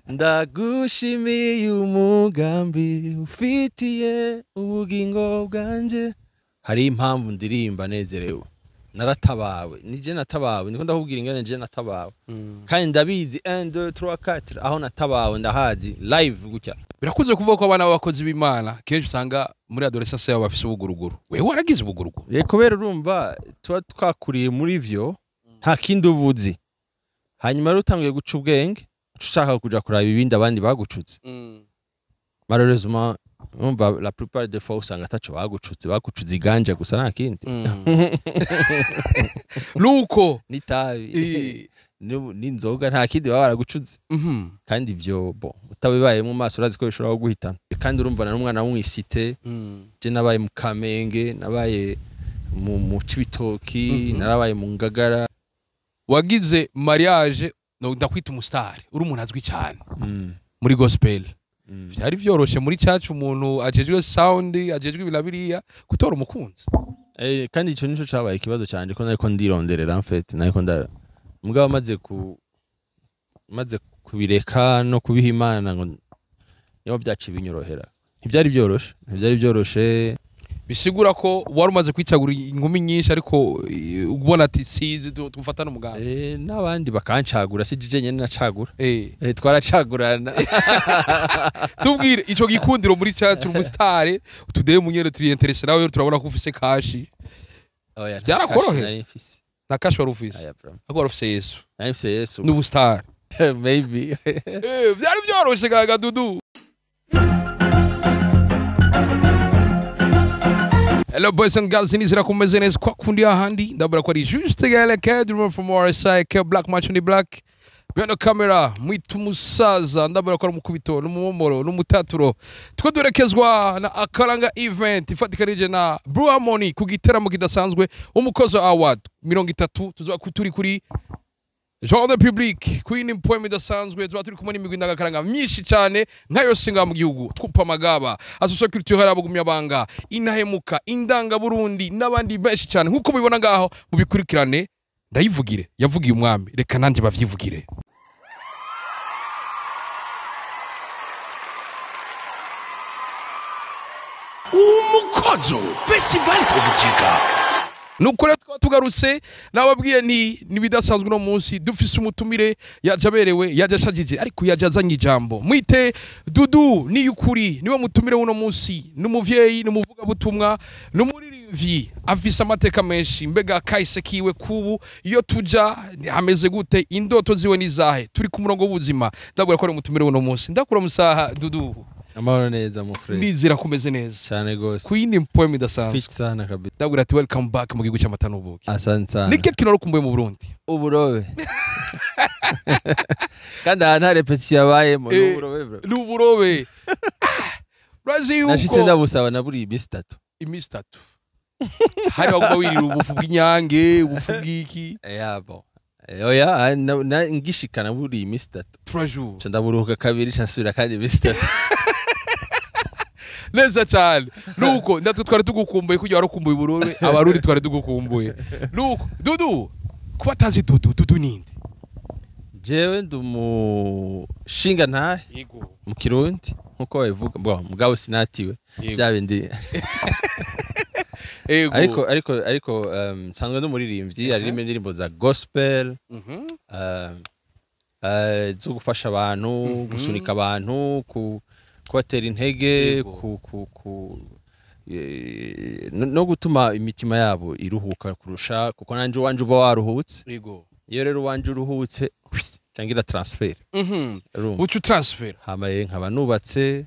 Ndagushimiye umugambi ufitiye ubugingo bwanje. Hari impamvu ndirimba nezerewe. Naratabawe, nije natabawe, ndiko ndakubwira ingene je natabawe. Kandi ndabizi 1 2 3 4 aho natabawe ndahazi live gutya. Birakunze kuvuga ko abana b'abakozi b'Imana kenshi usanga muri adolescence yabo bafise ubuguruguru. Wewe waragize ubuguruguru? Ye, kubera urumva tuba twakuriye muri vyo, nta kindi ubuzi. Hanyuma rero utangiye guca ubwenge, ushaka kuja kuraba ibindi abandi bagucutse. Malheureusement, urumva la plupart des fois usanga ataco bagucutse, bagucutse iganja gusa nta kindi. Nuko n'itabi n'inzoga nta kindi baba baragucutse. Kandi ivyo bon utabibaye mu maso urazi ko bishobora kuguhitana. Kandi urumva na umwana w'umwisite, je nabaye mu Kamenge, nabaye mu Cibitoki, narabaye mu Ngagara. Wagize mariage, no ndakwita umustar, uri umuntu azwi cyane muri gospel. Vyari vyoroshe muri church umuntu ajejwe sound, ajejwe ibinabiriya gutora umukunzi? Kandi ico nico cabaye ikibazo canje, ko nariko ndironderera en fait, nariko nda mugabo maze kubireka no kubiha Imana ngo niho byaci binyorohera. Ntibyari byoroshe, ntibyari byoroshe. Bisigura ko wari umaze kwicagura inkumi nyinshi ariko ubona ati sizi tufatana umugambi. N'abandi bakancagura, si jije nyene nacagura. Twaracagurana. Tubwire ico gikundiro muri church umusitare today munyere turi interesse nawe turabona ko ufise cash. Oya, byarakoroheye. Na cash wari ufise. Ariko wari ufise Yesu. Nari mfise Yesu. N'ubustar. Maybe. Byari byoroshe gaga Dudu. Hello boys and girls, nizera kumeze neza kwa kundi ahandi ndabura ko ari juste gale cadre from RSI K Black Match on the Black behind the camera mwitu musaza ndabura ko ari umukubito n'umumomoro n'umutaturo. Twe durekezwa na Akaranga event ifatikanije na Blue Harmony ku giteramo kidasanzwe umukozo award 30 tuzoba turi kuri Jardin Public Queen Poem idasanzwe tuba turi kumwe n'imigwi ndagakaranga myinshi cyane nka yose ngaha mu gihugu twupa amagaba association culturelle abagumyabanga intahemuka indanga Burundi n'abandi benshi cyane nkuko mubibona ngaho mubikurikirane. Ndayivugire yavugiye umwami, reka nanje bavyivugire. Umukozo Festival Tobuchika. Nuko rero tugarutse nababwiye nti nibidasanzwe no munsi dufise umutumire yajaberewe yajashagije ariko yajazanye ijambo mwite Dudu Niyukuri niwe mutumire uno munsi, n'umuvyeyi n'umuvuga butumwa n'umuririmbyi afise amateka menshi. Mbega kahise kiwe kubu iyo tuja hameze gute, indoto ziwe nizahe, turi ku murongo w'ubuzima. Ndabura ko ari umutumire uno munsi. Ndakura musaha Dudu. Amahoro neza mu frere. Ndizera kumeze neza. Cyane gose. Queen poem idasanzwe. Fit sana kabisa. Ndabura ati welcome back mu gihugu cy'amata n'ubuki. Asante sana. Nike kintu rukumbuye mu Burundi? Uburobe. Kandi aha nta repetition yabayemo, n'uburobe bro. N'uburobe. Urazi yuko nashise ndabusaba naburi imisi itatu. Imisi itatu. Hari baguma wirira ubufu bw'inyange, ubufu bw'iki. Yabo. Oya, ngishikana buri imisi itatu. 3 jours. Ndaburuhuka kabiri nsubira kandi imisi itatu. Neza cyane. Nuko ndatwe twari tugukumbuye kujya warakumbuye uburobe, abarundi twari tugukumbuye. Nuko Dudu kuba atazi Dudu, Dudu ninde? Jewe ndumushinga ntahe. Yego. Mu Kirundi nkuko babivuga, bon mugabo sinatiwe bya bindi. Yego. Ariko nsanzwe ndumuririmbyi, aririmba indirimbo za gospel. Zo gufasha abantu, gusunika abantu, kubatera intege, no gutuma imitima yabo iruhuka kurusha, kuko nanje wanje uba waruhutse. Yego. Iyo rero wanje uruhutse cangira transfer. Ucu transfer. Hamaye nkaba nubatse,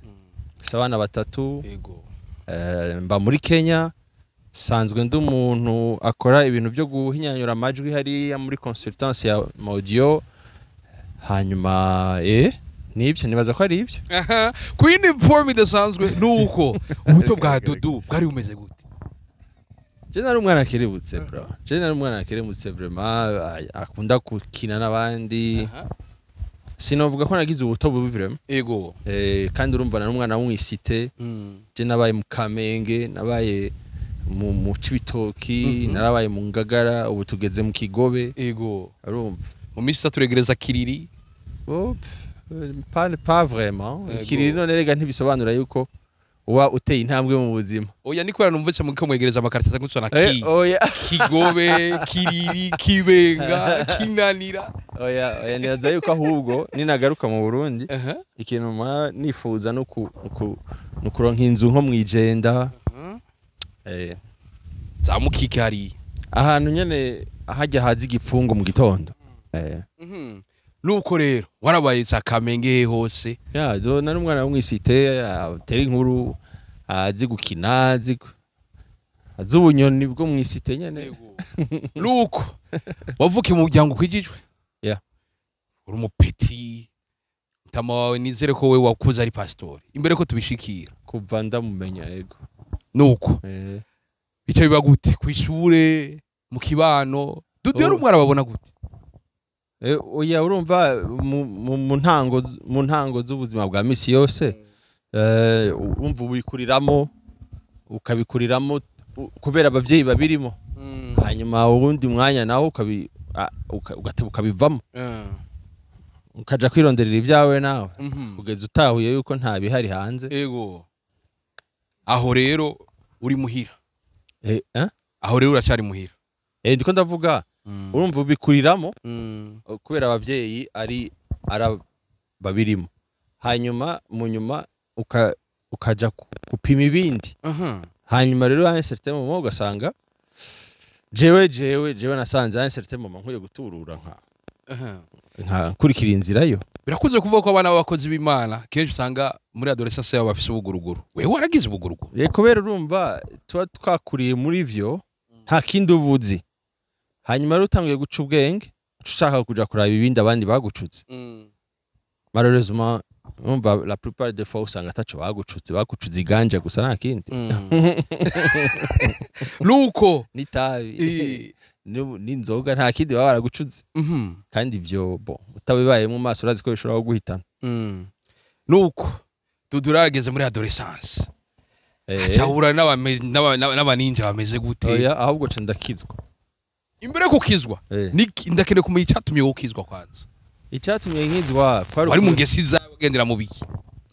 mfise abana batatu. Yego. Mba muri Kenya, sanzwe ndi umuntu akora ibintu byo guhinyanyura amajwi hariya muri consultance ya audio. Hanyuma nibyo nibaza ko ari ibyo. Queen form idasanzwe nuko ubuto bwa Dudu bwari bumeze gute? Je nari umwana akerebutse bro. Je nari umwana akerebutse vraiment, akunda gukina n'abandi. Sinovuga ko nagize ubuto bubi vraiment. Yego. Kandi urumva nari umwana w'umwisite. Je nabaye mu Kamenge, nabaye mu Cibitoki, narabaye mu Ngagara, ubu tugeze mu Kigobe. Yego. Urumva. Mu misi turegereza Kiriri. Pas vraiment. Yego. Ikiriri none rega ntibisobanura yuko uba uteye intambwe mu buzima. Oya, ni kubera numvise mu mwegereza amakarita gusona Eh, ki oya. Kigobe, Kiriri, Kibenga, Kinanira. Oya, oya, nibaza yuko ahubwo ninagaruka mu Burundi, ikintu mpora nifuza no kuronka inzu nko mwijenda. Za Mukike hariya. Ahantu nyene hajya haza igipfungu mu gitondo. Nuko rero warabaye za Kamenge hose. Ya, zo nari umwana wo mw'isite atera inkuru, azi gukina, azi ubunyoni bwo mw'isite nyene. Nuko wavukiye mu muryango ukwijijwe? Yeah. Uri umupeti, mutama wawe nizere ko we wakuze ari pasitori imbere ko tubishikira. Kuva ndamumenya, yego. Nuko bica biba gute kw'ishure, mu kibano, Dudu yari Oh. umwana babona gute? Oya, urumva mu ntango z'ubuzima bwa misi yose, urumva ubikuriramo, ukabikuriramo kubera abavyeyi babirimo, hanyuma uwundi mwanya nawe ugateba ukabivamo, ukaja kwironderera ibyawe nawe, kugeza utahuye yuko nta bihari hanze. Ego, aho rero uri muhira? Eh? Aho rero uracari muhira? Ndiko ndavuga, urumva ubikuriramo kubera abavyeyi ari ara babirimo, hanyuma mu nyuma ukaja gupima ibindi. Hanyuma rero un certain moment ugasanga jewe nasanze un certain moment nkwiye guturura nka nkurikira inzira yo. Birakunze kuvuga ko abana b'abakozi b'Imana kenshi usanga muri adolescence yabo bafise ubuguruguru. Wewe waragize ubuguruguru? Kubera urumva tuba twakuriye muri vyo, nta kindi ubuzi. Hanyuma rero utanguye guca ubwenge, uca ushaka kuja kuraba ibindi abandi bagucutse. Malheureusement, urumva la plupart des fois usanga ataco bagucutse, bagucutse iganja gusa, nta kindi. Nuko n'itabi n'inzoga, nta kindi baba baragucuze. Kandi ivyo, bon, utabibaye mu maso urazi ko bishobora kuguhitana. Nuko Dudu urageze muri adolescence, acahura n'abaninja bameze gute? Oya, ahubwo ca ndakizwa. Imbere yo kukizwa, ndakeneye kumenya icyatumye wowe ukizwa kwanza. Icyatumye nkizwa kwari Wari mu ngesi zawe, ugendera mu biki?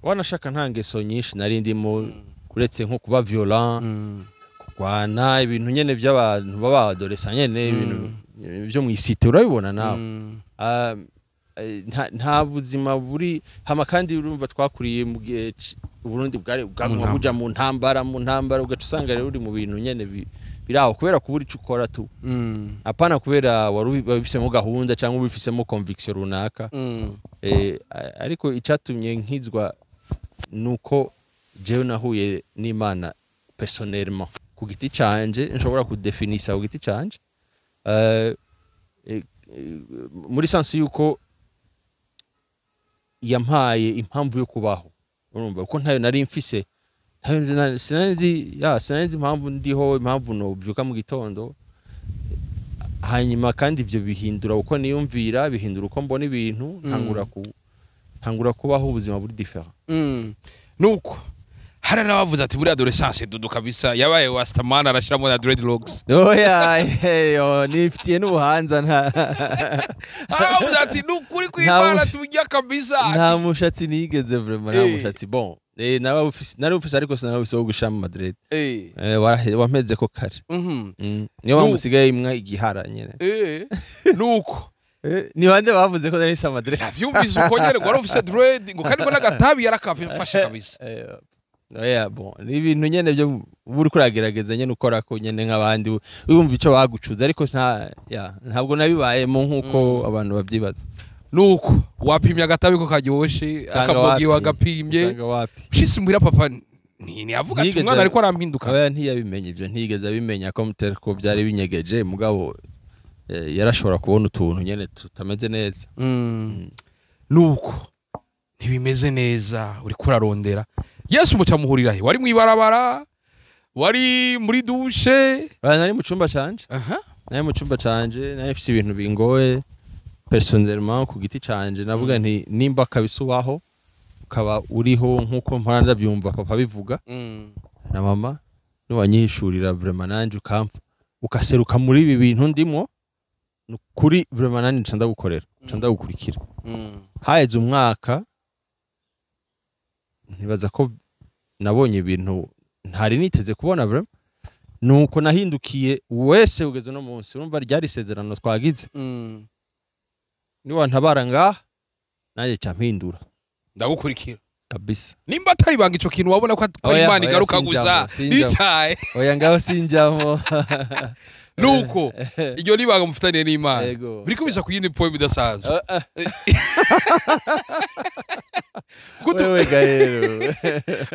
Wanashaka nta ngeso nyinshi nari ndimo, uretse nko kuba violent, kurwana, ibintu nyene by'abantu baba adolescent nyene, ibintu byo mw'isite urabibona nawe. Ah, nta buzima buri hama. Kandi urumva twakuriye mu gihe Uburundi bwari bwaguma ntambara. Buja mu ntambara, ugaca usanga rero uri mu bintu nyene biraho kubera kubura ico ukora tu, apana kubera wari ubifisemo gahunda cyangwa ubifisemo conviction runaka. Ariko icatumye nkizwa nuko jewe nahuye n'Imana personnellement, ku giti canje, nshobora kudefinisa ku giti canje, muri sens yuko yampaye impamvu yo kubaho. Urumva kuko ntayo nari mfise, ntayo sinari ya sinari nzi impamvu ndiho, impamvu nobyuka mu gitondo. Hanyuma kandi ibyo bihindura uko niyumvira, bihindura uko mbona ibintu, ntangura kubaho ubuzima buri différent. Nuko hari n'abavuze ati muri adolescence Dudu kabisa yabaye rastaman, arashiramo na dreadlocks. Oya, yo nifitiye n'ubuhanza, nta Hari abavuze ati nukuri kw'Imana tujya kabisa. Nta mushatsi nigeze, vraiment, nta mushatsi. Bon, nari ufise, nari ufise, ariko sinari wo gushira mu Madrid. Wampeze ko kare. Niyo mpamvu usigaye imwa igihara nyene. Nuko Ni bande bavuze ko nari mfise amadread? Navyumvise uko nyene, ngo wari ufise dread, ngo kandi ngo n'agatabi yarakafashe kabisa. Oya, bon, ni ibintu nyene byo uba uriko uragerageza nyene ukora ko nyene nk'abandi, wumva ico bagucuza, ariko nta ya ntabwo nabibayemo nk'uko abantu babyibaza. Nuko wapimye agatabi ko karyoshe, Usanga akabogi wapi. wagapimye. Usanga wapi. Ushitse muhira, papa ntiyavuga ati umwana ariko arampinduka? Oya, ntiyabimenya ibyo, ntiyigeze abimenya ko mutera ko byari binyegeje, mugabo yarashobora kubona utuntu nyene tutameze neza. Nuko ntibimeze neza, uriko urarondera Yesu, muca muhurira he? Wari mw'ibarabara, wari muri douche? Oya, nari mu cumba canje. Nari mu cumba canje, nari mfise ibintu bingoye personnellement ku giti canje. Navuga nti nimba kabisa ubaho, ukaba uriho nkuko mpora ndabyumva papa bivuga na mama, niwanyihishurira vraiment nanje ukampa ukaseruka muri ibi bintu ndimwo, nukuri vraiment nanje nca ndagukorera, nca ndagukurikira. Haheze umwaka, ntibaza ko nabonye ibintu ntari niteze kubona vraiment. Nuko nahindukiye wese kugeza uno munsi. Urumva ryari isezerano twagize, niwantabara ngaha nanjye ca mpindura. Ndagukurikira. Kabisa. Nimba atari banga, ico kintu wabona ko ari Oya, Imana oya, igaruka sinjamo, gusa sinjamo. itaye? Oya, ngaho sinjamo. Nuko iryo nibanga mufitaniye n'Imana. Yego. Biriko bisa ku yindi point bidasanzwe. Wewe Gael.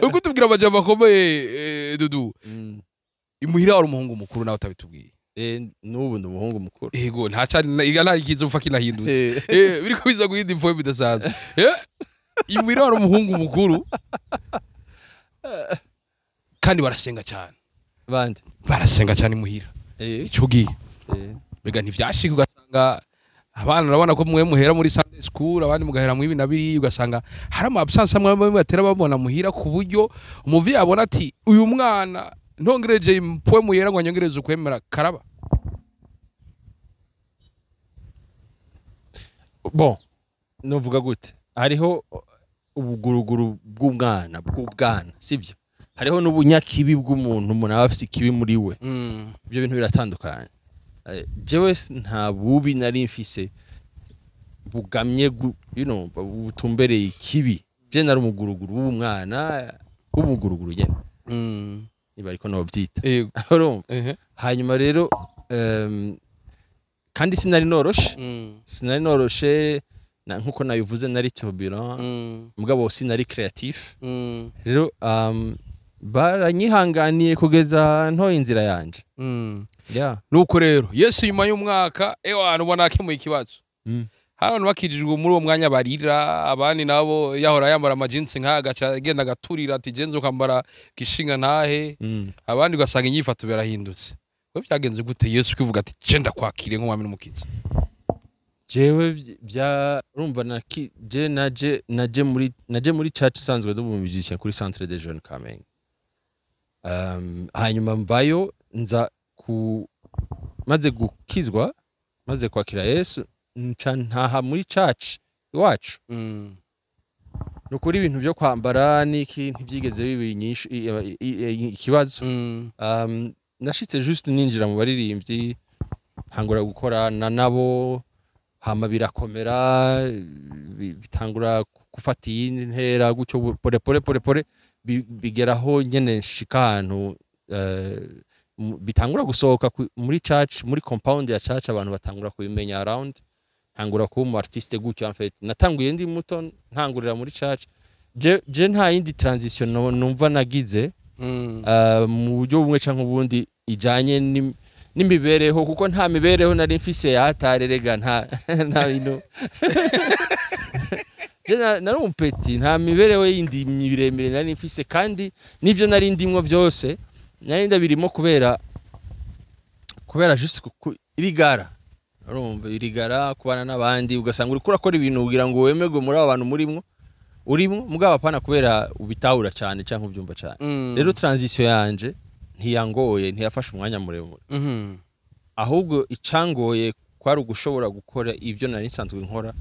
Uko tubwira amajambo akomeye, Dudu, imuhira wari umuhungu mukuru nawe utabitubwiye. N'ubu ndi umuhungu mukuru. Yego, nta cyari nta ikizo upfa kinahindutse. Biriko biza ku yindi point bidasanzwe. Imuhira wari umuhungu mukuru kandi barasenga cyane. Bande? Barasenga cyane imuhira. Ico gihe mbega ntivyashika ugasanga abana, urabona ko mwe muhera muri Sunday school, abandi mugahera mu ibi na biriya, ugasanga hari ama absence amwe amwe batera babona muhira, ku buryo umuvyeyi abona ati uyu mwana ntongereje impwe muyera ngo anyongereze ukwemera karaba? Bon, novuga gute, hariho ubuguruguru bw'umwana, bw'ubwana, sibyo? Hariho n'ubunyakibi bw'umuntu, umuntu aba afise ikibi muri we. Ibyo bintu biratandukanye. Jewe nta bubi nari mfise bugamye butumbereye ikibi. Je nari umuguruguru w'umwana, w'umuguruguru nyene, niba ariko novyita. Urumva? Ehe. Hanyuma rero kandi sinari noroshe, sinari noroshe nkuko nabivuze, nari turbulent, mugabo sinari créatif. Rero baranyihanganiye kugeza ntoye inzira yanje. Yeah. Nuko rero Yesu nyuma y'umwaka, ewana, ubona akemuye ikibazo. Hari abantu bakijijwe muri uwo mwanya barira, abandi nabo yahora yambara amajinsi nk'aya agaca agenda agaturira ati genza ukambara gishinga ntahe. Abandi ugasanga inyifato birahindutse. We byagenze gute Yesu kwivuga ati je ndakwakiriye nk'umwami n'umukiza? Jewe bya urumva naki je naje muri church isanzwe ndi musicien kuri Centre des Jeunes Kamenge. Hanyuma mvayo nza ku maze gukizwa, maze kwakira Yesu, nca ntaha muri church iwacu. Nukuri ibintu byo kwambara niki ntibyigeze biba inyishu ikibazo. Nashitse juste ninjira mu baririmbyi, ntangura gukorana nabo, hama birakomera, bitangura gufata iyindi ntera gutyo, pole pole pole pole, bigeraho nyene nshika ahantu bitangura gusohoka muri church, muri compound ya church, abantu batangura kubimenya around, ntangura kuba umu artiste gutyo. En fait natanguye ndi muto, ntangurira muri church. Je nta yindi transition numva nagize mu buryo bumwe canke ubundi ijanye n'imibereho, kuko nta mibereho nari mfise yahatarerega, nta bintu. Je nari umu petit, nta mibereho yindi miremire nari mfise, kandi n'ivyo nari ndimwo byose nari ndabirimo kubera juste irigara, urumva, irigara, kubana n'abandi, ugasanga uriko urakora ibintu kugira ngo wemerwe muri abo bantu murimwo, urimwo, mugabo apana kubera ubitahura cyane canke ubyumva cyane. Rero transition yanje ntiyangoye, ntiyafashe umwanya muremure. Ahubwo icangoye kwari ugushobora gukora ibyo nari nsanzwe nkora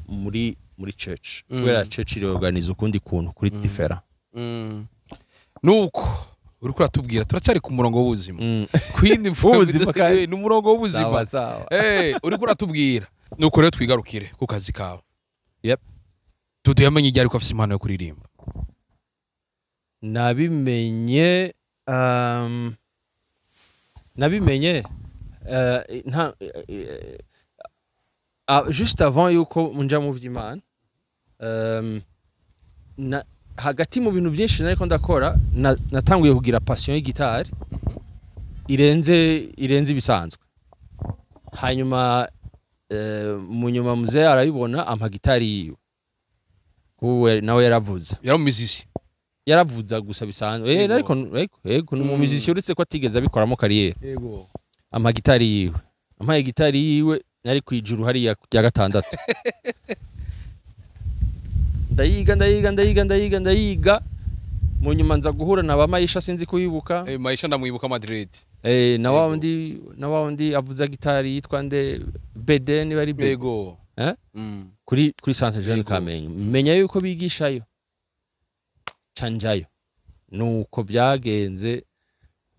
muri church, kubera church iri-organize ukundi kuntu kuri different. Nuko uriko uratubwira turacyari ku murongo w'ubuzima, ku yindi W'ubuzima kandi. Ni umurongo w'ubuzima. Sawa sawa. Uriko uratubwira, nuko rero twigarukire ku kazi kawe. Yep. Dudu yamenye igihe ariko afise impano yo kuririmba? Nabimenye nta juste avant yuko nja mu vy'Imana, hagati mu bintu byinshi nariko ndakora, natanguye kugira passion y'igitari irenze ibisanzwe. Hanyuma mu nyuma muzehe arabibona, ampa gitari yiwe, kuwe nawe yaravuza. Yari umuzisi? Yaravuza gusa bisanzwe. Yego. Ariko yego, ni umuzisi, uretse ko atigeze abikoramo carrière. Ampa gitari yiwe, ampaye gitari yiwe nari kwijuru hariya rya gatandatu, ndayiga, ndayiga, ndayiga, ndayiga, ndayiga. Mu nyuma nza guhura na ba Maisha, sinzi kuyibuka. Maisha ndamwibuka Madrid. Na wa Yego. wundi, na wa wundi avuza gitari yitwa nde, Bede, niba ari Bede. Yego. Eh? Kuri Centre Jeune Kamenge, menya yuko bigishayo, canjayo. Nuko byagenze.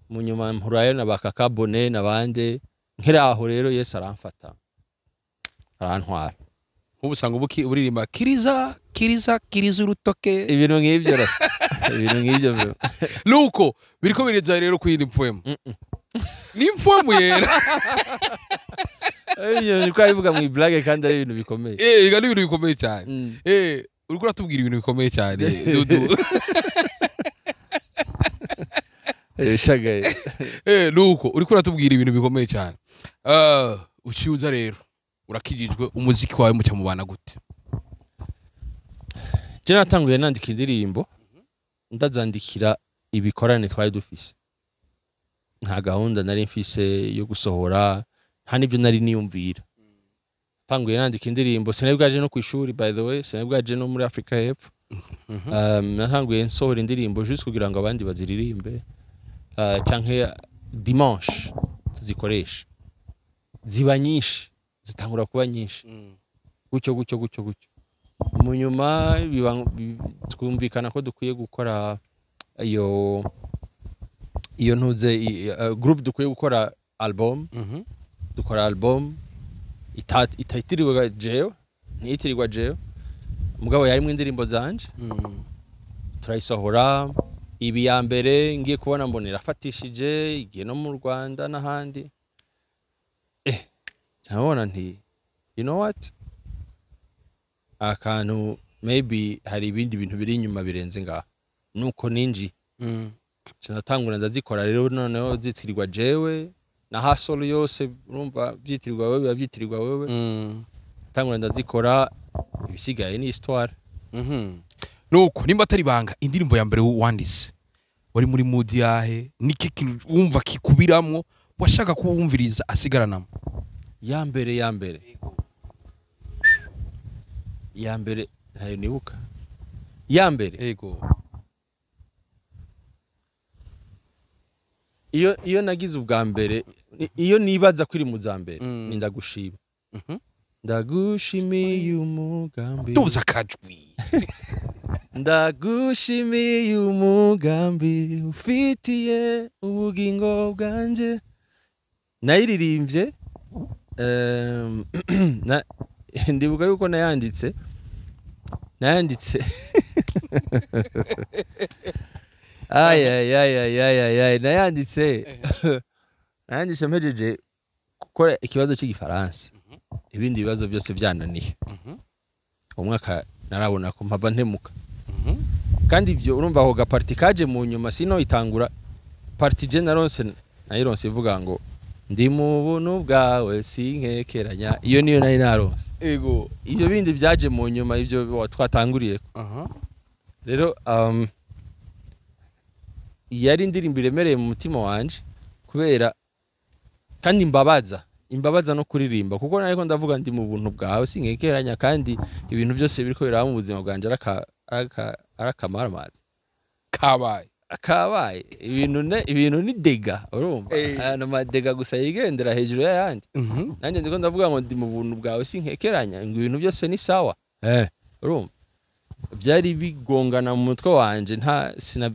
Mu nyuma mpurayo na bakakabone n'abandi nkiri aho. Rero Yesu aramfata, arantwara. Nk'ubu usanga ubuki uririmba kiriza kiriza kiriza urutoke. Ibintu nk'ibyo, rasta, ibintu nk'ibyo bro. Nuko biriko birija rero kuyindi mpwemu, ni impwemu yera. Ibyo ni ko abivuga mu blague kandi ari ibintu bikomeye. Biga ni ibintu bikomeye cyane. Uriko uratubwira ibintu bikomeye cyane, Dudu. Shagaye. Nuko uriko uratubwira ibintu bikomeye cyane. Uciye uza rero urakijijwe, umuziki wawe muca mubana gute? Je natanguye nandika indirimbo, ndazandikira ibikorane twari dufise. Nta gahunda nari mfise yo gusohora, nta n'ibyo nari niyumvira. Tanguye nandika indirimbo, sinari bwaje no kwishuri, by the way, sinari bwaje no muri Afrika y'Epfo. Natanguye nsohora indirimbo juste kugira ngo abandi baziririmbe, canke dimanche tuzikoreshe. Ziba nyinshi, zitangura kuba nyinshi gutyo gutyo gutyo gutyo. Mu nyuma twumvikana ko dukwiye gukora iyo ntuze group, dukwiye gukora album. Dukora album ititirirwa jewe, ntiyitirirwa jewe, mugabo yarimwo indirimbo zanje. Turayisohora. Ibi ya mbere ngiye kubona mbona irafatishije, igiye no mu Rwanda n'ahandi. Ndabona nti you know what, akantu maybe hari ibindi bintu biri inyuma birenze ngaha. Nuko ninji sinatangura ndazikora rero, noneho zitirirwa jewe na hustle yose. Urumva, byitirirwa wewe, biba byitirirwa wewe. Tangura ndazikora, ibisigaye ni histoire. Nuko nimba atari banga, indirimbo ya mbere wanditse wari muri mood yahe? Niki kintu wumva kikubiramwo washaka kuwumviriza asigaranamo? Ya mbere, ya mbere, ya mbere ntayo nibuka, ya mbere. Iyo nagize ubwa mbere, iyo nibaza ko iri mu za mbere, ni Ndagushima. Ndagushimiye umugambi. Tuza akajwi. Ndagushimiye umugambi ufitiye ubugingo bwanje. Nayiririmbye, ndibuka yuko nayanditse, ay ay ay ay ay ay ay, nayanditse mpejeje gukora ikibazo cy'igifaransa, ibindi bibazo byose byananiye. Umwaka narabona ko mpava ntemuka. Kandi ibyo urumva aho gapartie kaje mu nyuma, sino itangura partie je naronse, nayironse ivuga ngo ndi mu buntu bwawe sinkekeranya. Iyo niyo nari naronse. Ibyo bindi byaje mu nyuma, ibyo twatanguriye. Rero yari indirimbo iremereye mu mutima wanje kubera kandi imbabaza no kuririmba, kuko nariko ndavuga ndi mu buntu bwawe sinkekeranya, kandi ibintu byose biriko biraba mu buzima bwanje arakamaramaza. Kabaye. Akabaye ibintu ne, ibintu ni dégâts, urumva. Aya ni amadégâts gusa yigendera hejuru y'ayandi. Nanjye ndiko ndavuga ngo ndi mu buntu bwawe sinkekeranya, ngo ibintu byose ni sawa. Urumva byari bigongana mu mutwe wanje, nta sina,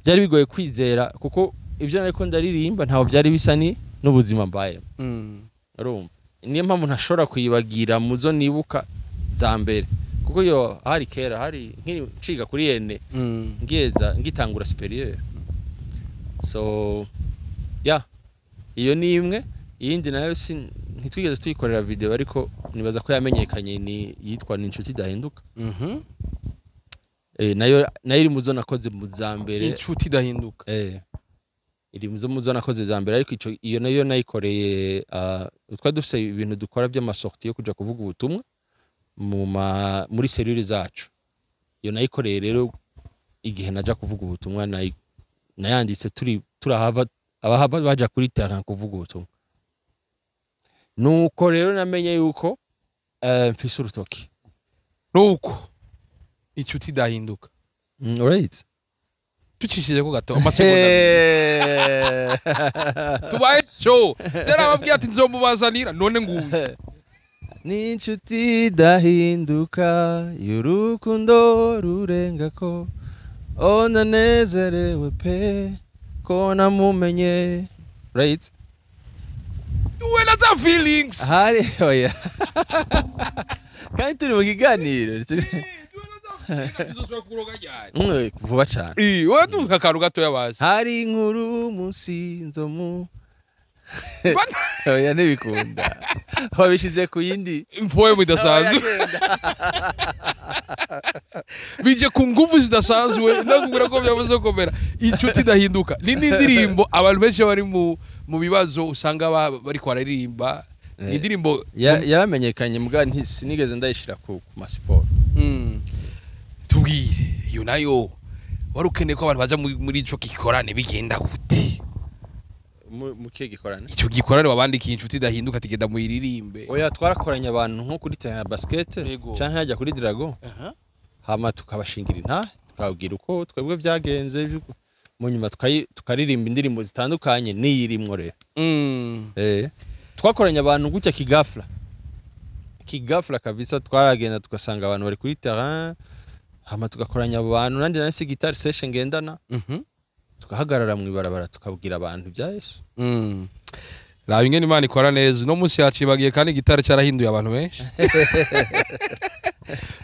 byari bigoye kwizera kuko ibyo nariko ndaririmba ntaho byari bisa ni n'ubuzima mbayemo. Urumva, niyo mpamvu ntashobora kuyibagira muzo nibuka za mbere, kuko yo hari kera, hari nkiri nciga kuri ene, ngeza ngitangura supérieur. So yeah, iyo ni imwe. Iyindi nayo ntitwigeze tuyikorera video, ariko nibaza ko yamenyekanye, ni yitwa Ni Inshuti Idahinduka. Nayo iri muzo nakoze mu za mbere. Inshuti Idahinduka. Iri muzo nakoze za mbere, ariko ico iyo nayo nayikoreye, twari dufise ibintu dukora by'amasorties yo kuja kuvuga ubutumwa muri cellule zacu. Iyo nayikoreye rero igihe naja kuvuga ubutumwa, nayanditse turi turahava, abahava baja kuri terrain kuvuga ubutumwa. Nuko rero namenye yuko mfise urutoki. Nuko Inshuti Idahinduka. Urayizi? Tucishije ko gato amasegonda abiri. Tubaye show, byarababwiye ati nzomubazanira, none nguyu. N'inshuti idahinduka y'urukundo rurenga ko, oh, ndanezerewe pe ko namumenye, right? Tuwe na za feelings. Hari, oya, kandi turi mu kiganiro Tuwe na za feelings, tuzosubira kukuroga ryari? Vuba cane. Wowe tuvuga akantu gatoya bazi. Hari inkuru munsi nzomu, oya, ntibikunda, wabishize ku yindi Poem idasanzwe. Oya, genda. Bije ku nguvu zidasanzwe, ndakubwira ko byabuze komera. Inshuti idahinduka ni n'indirimbo abantu benshi bari mu bibazo usanga bariko bararirimba. Ni indirimbo Yaramenyekanye mbwa sinigeze ndayishira ku masiporo. Tubwire iyo nayo, wari ukeneye ko abantu baza muri ico gikorane, bigenda gute? Mu kihe gikorane? Ico gikorane wabandikiye Inshuti idahinduka, tugenda muyiririmbe. Oya, twarakoranye abantu nko kuri terrain ya basket canke hajya kuri Dragon, hama tukabashingira intahe, tukababwira uko twebwe byagenze, mu nyuma tukaririmba indirimbo zitandukanye, n'iyirimwo rero. Twakoranye abantu gutya kigafla kigafla kabisa, twaragenda tugasanga abantu bari kuri terrain, hama tugakoranya abo bantu, nanjye nahise guitare session ngendana, tugahagarara mu ibarabara, tukabwira abantu ibya Yesu. Raba ingene Imana ikora neza, uno munsi yacibagiye kandi gitari cyarahinduye abantu benshi.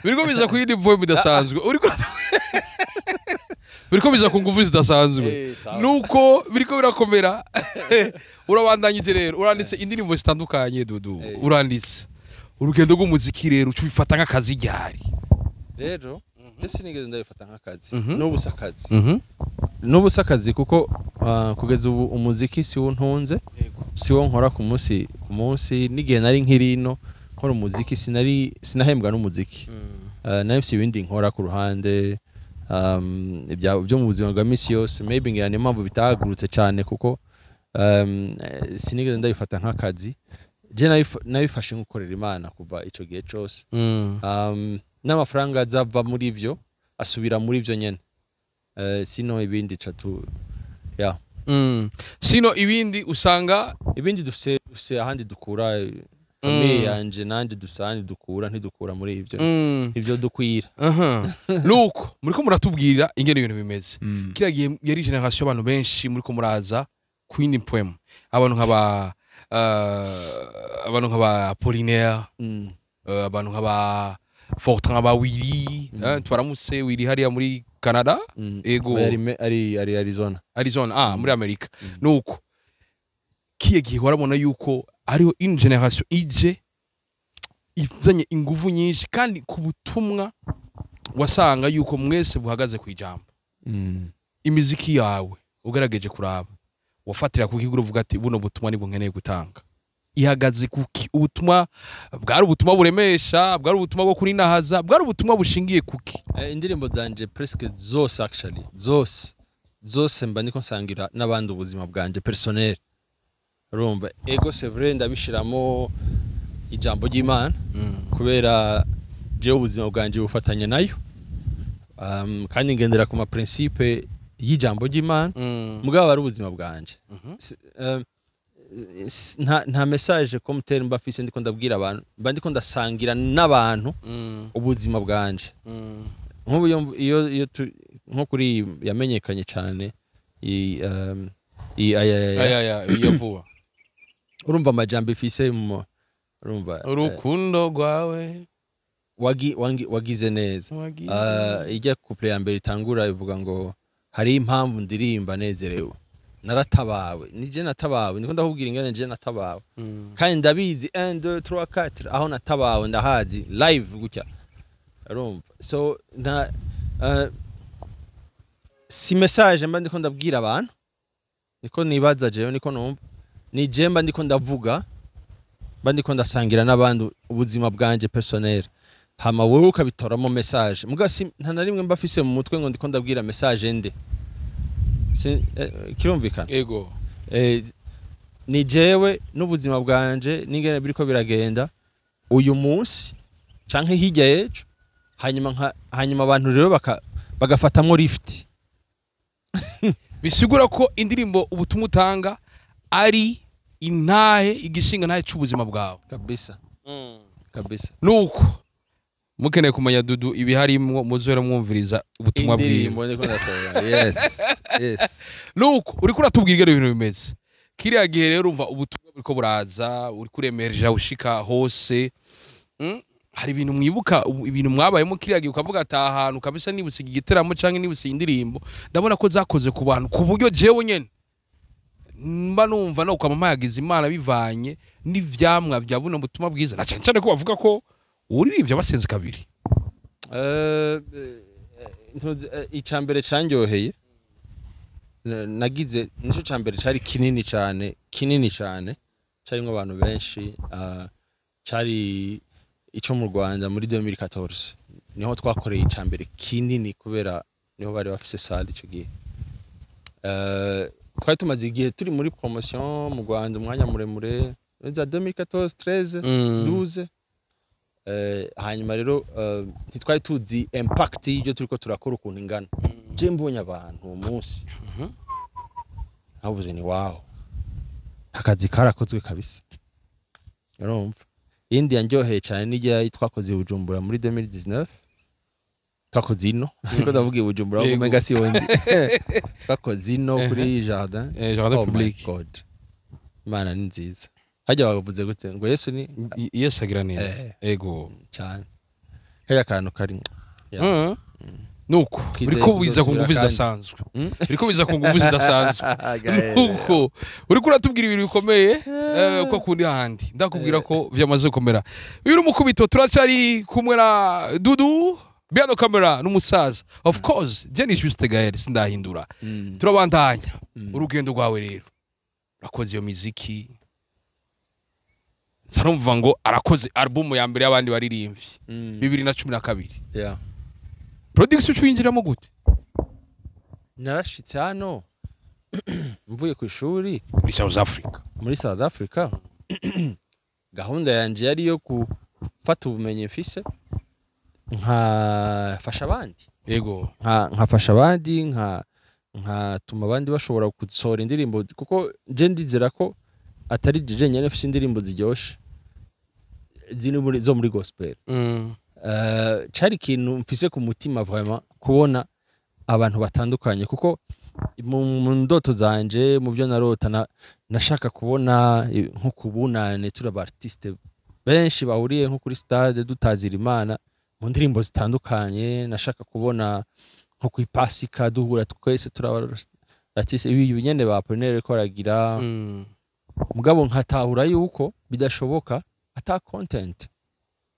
Biriko biza ku yindi poem idasanzwe, uriko biriko biza ku nguvu zidasanzwe. Sawa. Nuko biriko birakomera, urabandanyije rero, uranditse indirimbo zitandukanye, Dudu. Uranditse urugendo rw'umuziki rero, uca ubifata nk'akazi ryari? Rero je sinigeze ndabifata nk'akazi. N'ubu si akazi. N'ubu si akazi kuko kugeza ubu umuziki si wo ntunze, si wo nkora ku munsi ku munsi. N'igihe nari nkiri ino nkora umuziki, sinari sinahembwa n'umuziki. Nari mfise ibindi nkora ku ruhande, byo mu buzima bwa misi yose. Maybe ngira niyo mpamvu bitahagurutse cyane, kuko sinigeze ndabifata nk'akazi. Je nabifashe nk'ukorera Imana kuva ico gihe cose. N'amafaranga azava muri ivyo asubira muri ivyo nyene. Sino ibindi catu ya. Sino ibindi usanga Ibindi dufise ahandi dukura, famille yanje nanje dufise ahandi dukura, ntidukura muri ivyo. Ivyo dukwira. Aha. Nuko muriko muratubwira ingene ibintu bimeze. Kiriya gihe yari generation, abantu benshi muriko muraza ku yindi poem, abantu nk'aba Apollinaire, abantu nk'aba Fortran, aba Willy, twaramutse Willy hariya muri Canada. Ego. Oya, ari Arizona. Arizona, ah, muri Amerika. Nuko kiye gihe warabona yuko hariho une generation ije izanye inguvu nyinshi, kandi ku butumwa wasanga yuko mwese buhagaze ku ijambo. Imiziki yawe ugerageje kuraba, wafatira ku kigo uvuga ati buno butumwa nibwo nkeneye gutanga, ihagaze kuki? Ubutumwa bwari ubutumwa buremesha, bwari ubutumwa bwo kurinahaza, bwari ubutumwa bushingiye kuki? Indirimbo zanje presque zose, actually zose zose, mba ndiko nsangira n'abandi ubuzima bwanje personnel, urumva? Ego, c'est vrai, ndabishiramo ijambo ry'Imana kubera jewe ubuzima bwanje bufatanya nayo, kandi ngendera ku ma principe y'ijambo ry'Imana, mugabo ari ubuzima bwanje. Nta message comme tel mba mfise ndiko ndabwira abantu, mba ndiko ndasangira n'abantu ubuzima bwanje. Nk'ubu iyo nko kuri iyi yamenyekanye cyane, iyi aya aya iyo vuba. Urumva amajambo ifise urumva Urukundo rwawe. Wagize neza. Wagize. Ijya couplet ya mbere itangura ivuga ngo hari impamvu ndirimba nezerewe, naratabawe, nije natabawe, ndiko ndakubwira ingene je natabawe. Kandi ndabizi 1 2 3 4 aho natabawe ndahazi live gutya, urumva? So nta si message mba ndiko ndabwira abantu, niko nibaza jewe, niko numva, ni je mba ndiko ndavuga, mba ndiko ndasangira n'abandi ubuzima bwanje personnel, hama wowe ukabitoramo message. Muga si nta na rimwe mba mfise mu mutwe ngo ndiko ndabwira message nde. Kirumvikana? Ego. Ni jewe n'ubuzima bwanje n'ingene biriko biragenda uyu munsi canke hirya y'ejo, hanyuma abantu rero bagafatamwo lift. Bisigura ko indirimbo ubutumwa utanga ari intahe, igishinga ntahe c'ubuzima bwawe. Kabisa. Kabisa. Nuko mukeneye kumenya Dudu ibiharimwo, muzohera mwumviriza ubutumwa bwiwe. Indirimbo ndiko ndasohora, yes. Nuko uriko uratubwira ingene ibintu bimeze kiriya gihe rero, urumva ubutumwa buriko buraza, uriko uremereja ushika hose. Hari ibintu mwibuka, ibintu mwabayemo kiriya gihe, ukavuga ati aha hantu kabisa nibutse iki giteramo canke nibutse iyi ndirimbo, ndabona ko zakoze ku bantu ku buryo jewe nyene mba numva no kwama mpayagiza Imana bivanye n'ivyamwa vya buno butumwa bwiza, na cane cane ko bavuga ko uririmbye abasenze kabiri? Ntuzi, icya mbere candyoheye nagize nico ca mbere cari kinini cane, kinini cane, carimwo abantu benshi, cari ico mu Rwanda muri 2014. Niho twakoreye ica mbere kinini, kubera niho bari bafise salle ico gihe. Twari tumaze igihe turi muri promotion mu Rwanda umwanya muremure za 2014, 13, 12. Hanyuma rero ntitwari tuzi impact y'ibyo turiko turakora ukuntu ingana. Je mbonye abantu uwo munsi, navuze ni wow, akazi karakozwe kabisa. Urumva, iyindi yanryoheye cyane nijya twakoze i Bujumbura muri 2019. Twakoze ino, ariko ndavuga i Bujumbura, umenga si wundi twakoze ino kuri jardin. Jardin Oh my public. God, Imana ni nziza. Hajya bavuze gute ngo Yesu ni Yesu agira neza. Ego. Cyane, kariya kantu kari. Yeah. Nuko Twizeye uriko biza ku kuzosubira nguvu kandi. zidasanzwe. Uriko biza ku nguvu zidasanzwe. Nuko uriko uratubwira ibintu bikomeye, ko kundi handi ndakubwira ko vyamaze gukomera. Uyu ni umukubito. Turacari kumwe na Dudu behind camera n'umusaza, of course. Je ni Juste Gaël, sindahindura. Turabandanya urugendo rwawe rero. Urakoze iyo miziki, sarumva ngo arakoze album ya mbere y'abandi baririmbyi 2012. Production ucuyinjiramo gute? Narashitse hano mvuye ku ishuri. Muri South Africa. Muri South Africa. Gahunda yanje yari iyo gufata ubumenyi mfise nkafasha abandi, nkafasha abandi, nkatuma abandi bashobora gusohora indirimbo, kuko je ndizera ko atari je nyene mfise indirimbo ziryoshe ziri zo muri gospel. Cari ikintu mfise ku mutima vraiment, kubona abantu batandukanye, kuko mu ndoto zanje, mu byo narota, nashaka kubona nko kubunane turi aba artiste benshi bahuriye nko kuri stade dutazira Imana mu ndirimbo zitandukanye. Nashaka kubona nko ku Ipasika duhura twese turi aba artiste, ibi nyene ba Apollinaire ko baragira. Mugabo nkatahura yuko bidashoboka ata content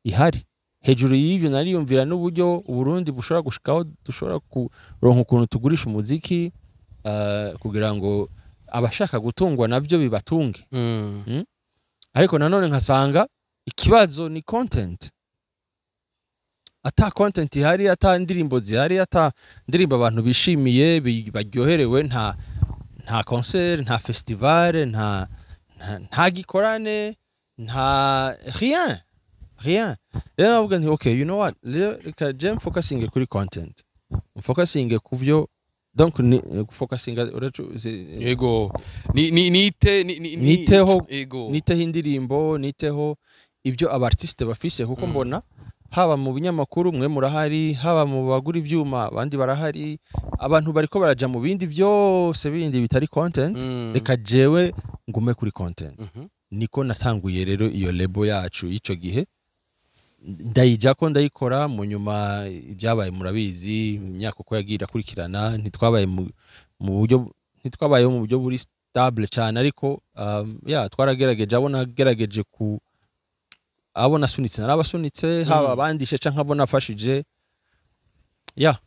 ihari. Hejuru y'ibyo, nariyumvira n'uburyo Uburundi bushobora gushikaho dushobora kuronka ukuntu tugurisha umuziki, kugira ngo abashaka gutungwa navyo bibatunge. Ariko nanone nkasanga ikibazo ni content. Ata content ihari, ata ndirimbo zihari, ata ndirimbo abantu bishimiye, baryoherewe, nta concert, nta festival, nta gikorane, nta rien, rien. Rero navuga nti okay, you know what, rero reka je mfocusinge kuri content, mfocusinge ku byo, donc ni focusinga Yego, ni nite ni Niteho. Yego. Niteho indirimbo, niteho ibyo aba artiste bafise, kuko mbona haba mu binyamakuru mwe murahari, haba mu bagura ibyuma abandi barahari, abantu bariko baraja mu bindi byose bindi bitari content. Reka jewe ngume kuri content. Niko natanguye rero iyo label yacu y'ico gihe, ndayijako, ndayikora. Mu nyuma ibyabaye murabizi, imyaka uko yagiye irakurikirana, ntitwabaye mu buryo, ntitwabayeho mu buryo buri stable cyane, ariko ya twaragerageje. Abo nagerageje ku abo nasunitse narabasunitse, haba abandishe canke abo nafashije, ya.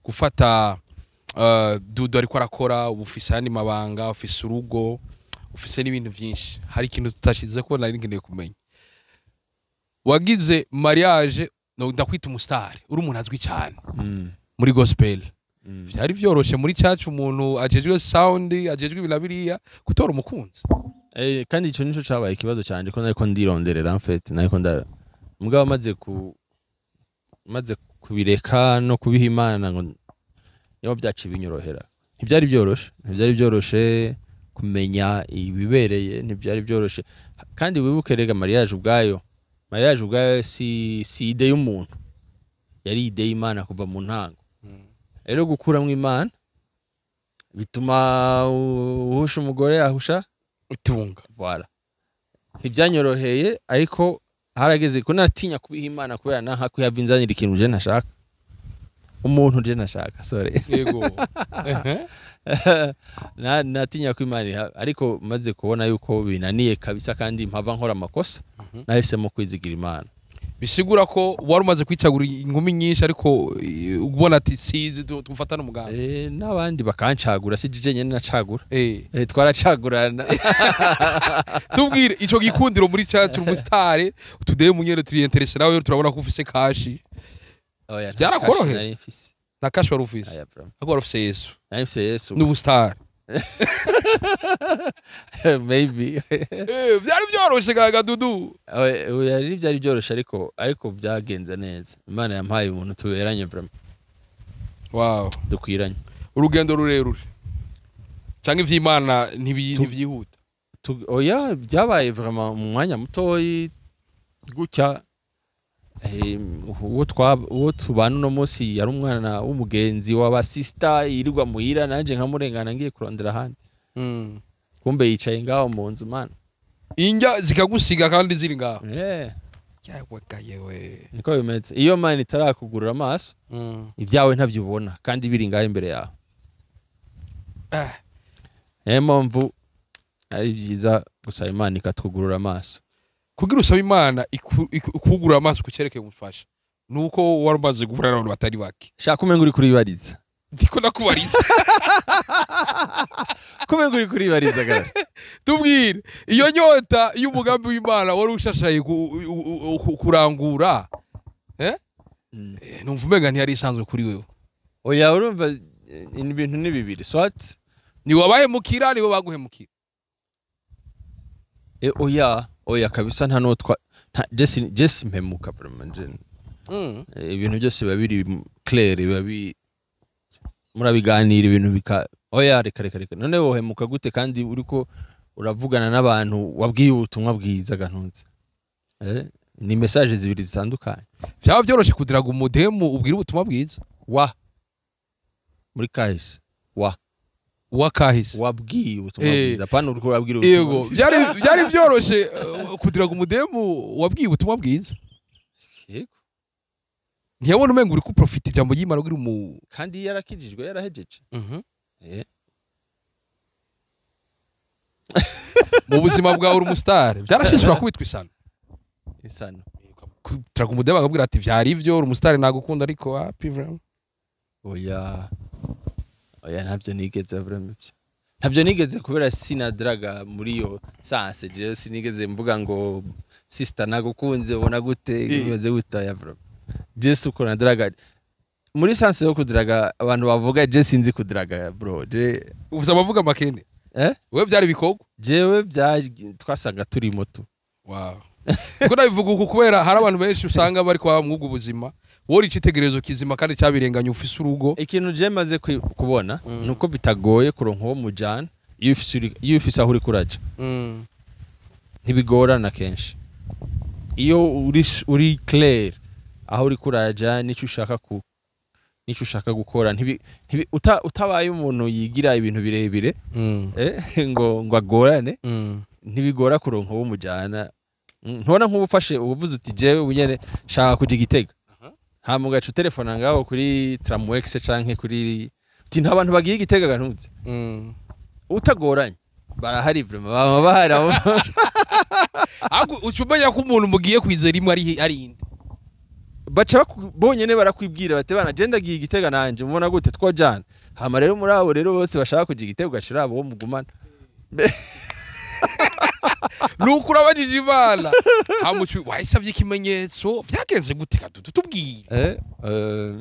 Gufata Dudu ariko arakora ubu, ufise ayandi mabanga, ufise urugo, ufise n'ibintu byinshi. Hari ikintu tutashize ko nari nkeneye kumenya. Wagize mariage, no ndakwita umustar, uri umuntu azwi cyane muri gospel. Vyari vyoroshe muri church, umuntu ajejwe sound, ajejwe ibila biriya, gutora umukunzi? Kandi ico nico cabaye ikibazo canje, ko nariko ndironderera, en fait nariko nda mugabo maze kubireka no kubiha Imana ngo niho byaciye binyorohera. Ntibyari byoroshe, ntibyari byoroshe kumenya ibibereye, ntibyari byoroshe. Kandi wibuke rega, mariage ubwayo Mariage ubwayo si idée y'umuntu, yari idée y'Imana kuva mu ntango. Rero gukuramwo Imana bituma uhusha umugore, ahusha Itunga. Voilà, ntibyanyoroheye, ariko harageze ko natinya kubiha Imana kubera nanka kuyava inzanira ikintu je ntashaka, umuntu je ntashaka, sorry. Yego. Ehe. Natinya ko Imana ariko maze kubona yuko binaniye kabisa kandi mpava nkora amakosa, nahisemo kwizigira Imana. Bisigura ko wari umaze kwicagura inkumi nyinshi, ariko ubona ati sizi tufatane umugambi. N'abandi bakancagura, si jeje nyene nacagura. Twaracagurana. Tubwire ico gikundiro muri cyacu, umusitare today munyere turi intéressé nawe, turabona ko ufise cash. Oya, nta Byarakoroheye? cash nari mfise. Nta cash wari ufise? Aya, bro. Ariko wari ufise Yesu. Nari mfise Yesu gusa. N'ubusitari. Maybe. Byari byoroshe gaga Dudu? Oya, oya, byari byoroshe, ariko byagenze neza. Imana yampaye umuntu tuberanye vraiment, dukwiranye. Urugendo rurerure cyangwa ivy'Imana ntivyihuta? Oya, byabaye vraiment mu mwanya mutoyi gutya. Uwo tubana uno munsi yari umwana w'umugenzi w'abasista yirirwa muhira, nanje nkamurengana ngiye kurondera ahandi, kumbe yicaye ngaho mu nzu, mana. Injya zikagusiga kandi ziri ngaho. Cyagwaga yewe. Niko bimeze iyo Mana itarakugurura amaso, ibyawe ntabyo ubona kandi biri ngaho imbere yawe. Niyo mpamvu ari byiza gusaba Imana ikatwugurura amaso. Kugira usaba Imana ikugurura amaso kucerekeye umufasha, nuko wari umaze guhura n'abantu batari bake. Shaka umenga uri kuribariza. Ndiko nakubariza. Kumenga uri kuribariza garasi. Tubwire iyo nyota y'umugambi w'Imana wari ushashaye kurangura. Numva umenga ntiyari isanzwe kuri wewe. Oya, urumva, ibintu ni bibiri, soit ni wabahemukira, nibo baguhemukira? Oya, oya kabisa, nta n'uwo nta Jesse. Jesse mpemuka vraiment je ibintu byose biba biri clair, biba bi murabiganira ibintu bika oya, reka reka reka, none wohemuka gute kandi uriko uravugana n'abantu wabwiye ubutumwa bwiza gantunze? Ni message zibiri zitandukanye. Vyaba vyoroshe kudiraga umudemu ubwira ubutumwa bwiza? Wa muri kahise wa Wakahise. Wabwiye ubutumwa bwiza, pana uriko urabwira ubutumwa bwiza. Byari vyoroshe kudiraga umudemu wabwiye ubutumwa bwiza? Yego. Ntiyabona umenga uri kuprofita ijambo ry'Imana kugira umu Kandi yarakijijwe, yarahejeje. Mu buzima bwawe uri umusitari, byarashitse urakubitwa isano? Isano? Kudiraga umudemu akabwira ati vyari ivyo, uri umusitari, nagukunda, ariko happy vraiment. Oya, oya, ntabyo nigeze vraiment ivyo. Ntabyo nigeze kubera sinadraga muri iyo sens. Jewe sinigeze mvuga ngo sister nagukunze, ubona gute, bimeze gute. Oya vraiment, je uko nadraga muri sens yo kudraga abantu bavuga, je sinzi kudraga bro, je Uvuze abavuga amakene. Eh? Wewe vyari bikorwa. Jewe bya twasanga turi moto. Wow. Kuko ndabivuga uku kubera hari abantu benshi usanga bari kwa mwuga ubuzima, wori icitegererezo kizima kandi cyabirenganya, ufise urugo. Ikintu je maze kubona nuko bitagoye kuronka uwo mujana iyo ufise aho uri kuraja. Ntibigorana kenshi iyo uri clair aho uri kuraja n'ico ushaka gukora. Utabaye umuntu yigira ibintu birebire ngo agorane, ntibigora kuronka uwo mujana. Ntubona nk'ubu ufashe ubuvuze uti jewe ubu nyene shaka kuja Igitega, hama ugaca utelefona ngaho kuri Tramwex canke kuri uti nta bantu bagiye Igitega gantuze, utagoranye barahari vraiment, baba bahari Ahubwo uca umenya ko umuntu mugiye kwizera imwe ari inde. Baca bonyene barakwibwira bati bana je ndagiye Igitega nanje, mubona gute twojana? Hama rero muri abo rero bose bashaka kuja Igitega, ugashira abo mugumana. Nuko urabajije Imana hamuci, wayisabye ikimenyetso, vyagenze gute Kadudu? Tubwire.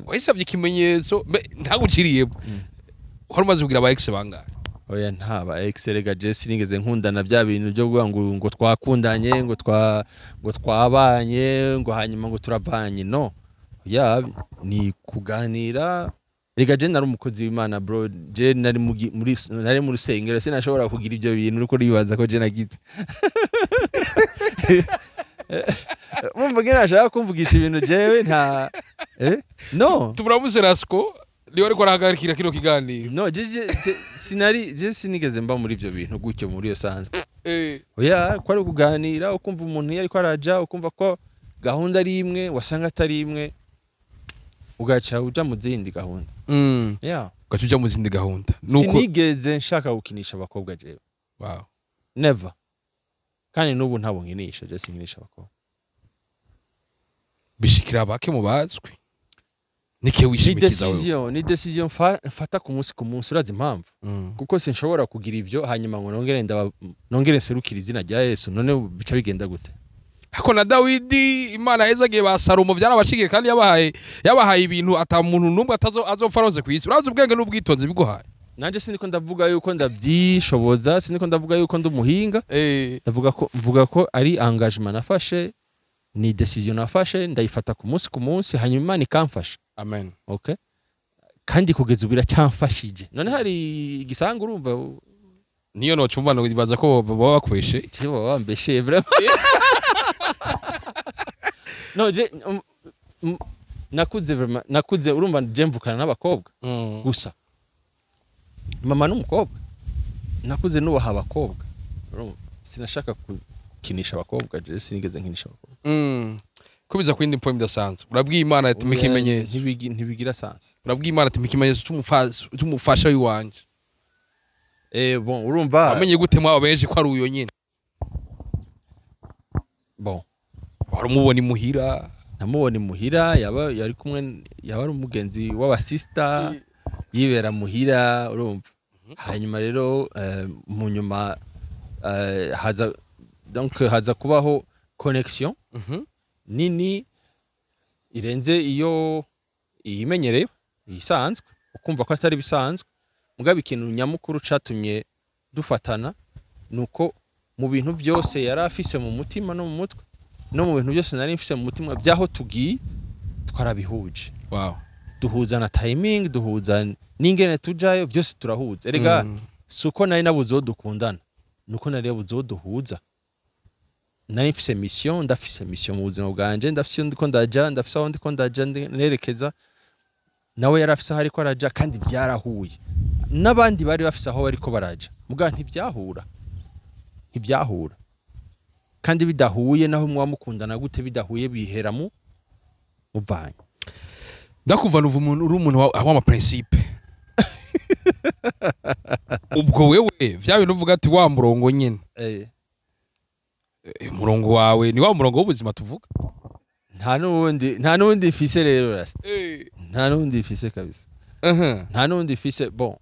Wayisabye ikimenyetso ntaguciriyemo? Wari umaze kugira aba ex bangahe? Oya, ntaba ex rega, je sinigeze nkundana bya bintu byo kuvuga ngo twakundanye, ngo twabanye, ngo hanyuma ngo turavanye. No ya ni kuganira rega. Je nari umukozi w'Imana bro, je nari muri nari mu rusengero, sinashobora kugira ibyo bintu uriko uribaza ko je nagize. Mumva ngene ashaka kumvugisha ibintu jewe nta no. Tumuramutse Rasco, niwe ariko arahagarikira kino kiganiro. No, je sinari, je sinigeze mba muri ibyo bintu gutyo muri iyo sanzwe. Oya, ko ari kuganira, ukumva umuntu iyo ariko araja, ukumva ko gahunda ari imwe, wasanga atari imwe, ugaca uja mu zindi gahunda. Yeah. Ugaca uja mu zindi gahunda, nuko. Sinigeze nshaka gukinisha abakobwa jewe. Never. Kandi n'ubu ntabwo nkinisha, je sinkinisha abakobwa. Bishikira bake mu bazwi, nike Ni wishimikiza wewe. Décision, ni décision mfata ku munsi ku munsi. Urazi impamvu? Kuko sinshobora kugira ibyo hanyuma ngo nongere ndaba nongere nserukire izina rya Yesu. None bica bigenda gute? Hako na Dawidi Imana yazagiye ba Salomo byarabashigiye, kandi yabahaye ibintu ata muntu n'umwe atazo azopfa aronse ku isi. Urazi ubwenge n'ubwitonzi biguhaye. Nanje siniko ndavuga yuko ndabyishoboza, siniko ndavuga yuko ndi umuhinga. Ndavuga ko, mvuga ko ari engagement nafashe, ni décision nafashe, ndayifata ku munsi ku munsi, hanyuma Imana ikamfasha. Amen. Okay, kandi kugeza ubu iracyamfashije. None hari igisangu, urumva? Niyo nocumva no ibaza ko baba bakweshe. Cyo baba bambeshye vraiment. No, je nakuze vraiment, nakuze, urumva, je mvukana n'abakobwa gusa, mama n'umukobwa. Nakuze nubaha abakobwa, urumva? Sinashaka gukinisha abakobwa, je sinigeze nkinisha abakobwa. Kubiza ku yindi point idasanzwe, urabwiye Imana ati mpa ikimenyetso. Ntibigira sens. Urabwiye Imana ati mpa ikimenyetso c'umufasha w'iwanje. Bon, urumva. Wamenye gute mwabo benshi ko ari uyo nyine? Bon. Wari umubona imuhira? Namubona imuhira, yaba yari kumwe, yaba ari umugenzi w'abasista, yibera muhira, urumva. Hanyuma rero mu nyuma haza, donc haza kubaho connexion nini irenze iyo iyimenyereye isanzwe, ukumva ko atari bisanzwe. Mugabo ikintu nyamukuru catumye dufatana nuko mu bintu byose yari afise mu mutima no mu mutwe, no mu bintu byose nari mfise mu mutima byaho tugiye, twarabihuje. Duhuza na timing, duhuza n'ingene tujayo, byose turahuza erega. Si uko nari nabuze uwo dukundana, nuko nari nabuze uwo duhuza. Nari mfise mission, ndafise mission mu buzima bwanje, ndafise iyo ndiko ndaja, ndafise aho ndiko ndaja nerekeza. Nawe yari afise aho ariko araja, kandi byarahuye. N'abandi bari bafise aho bariko baraja, muga ntibyahura, ntibyahura. Kandi bidahuye, naho muba mukundana gute, bidahuye bihera mu muvanye. Ndakuva nuva umuntu uri umuntu w'ama principe. Ubwo wewe vya bintu uvuga ati wa murongo nyine, umurongo wawe ni wa murongo w'ubuzima tuvuga. Nta n'ubundi mfise rero, rasta. Nta n'ubundi mfise kabisa. Nta n'ubundi mfise. Bon,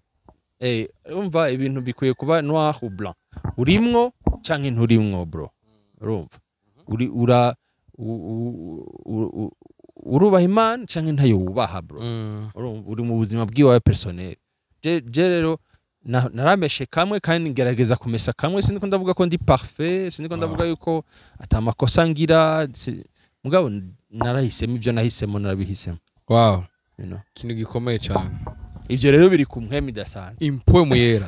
urumva, ibintu bikwiye kuba noir ou blanc: urimwo canke nturimwo, bro. Urumva, uri ura urubaha Imana canke ntayo wubaha, bro. Urumva, uri mu buzima bwiwawe personnel. Je rero narameshe kamwe kandi ngerageza kumesa kamwe. Sindiko ndavuga ko ndi parfait, sindiko ndavuga yuko ata makosa ngira, mugabo narahisemo ibyo nahisemo, narabihisemo. You know? Ikintu gikomeye cyane. Ibyo rero biri ku mpwemu idasanzwe. Impwemu yera.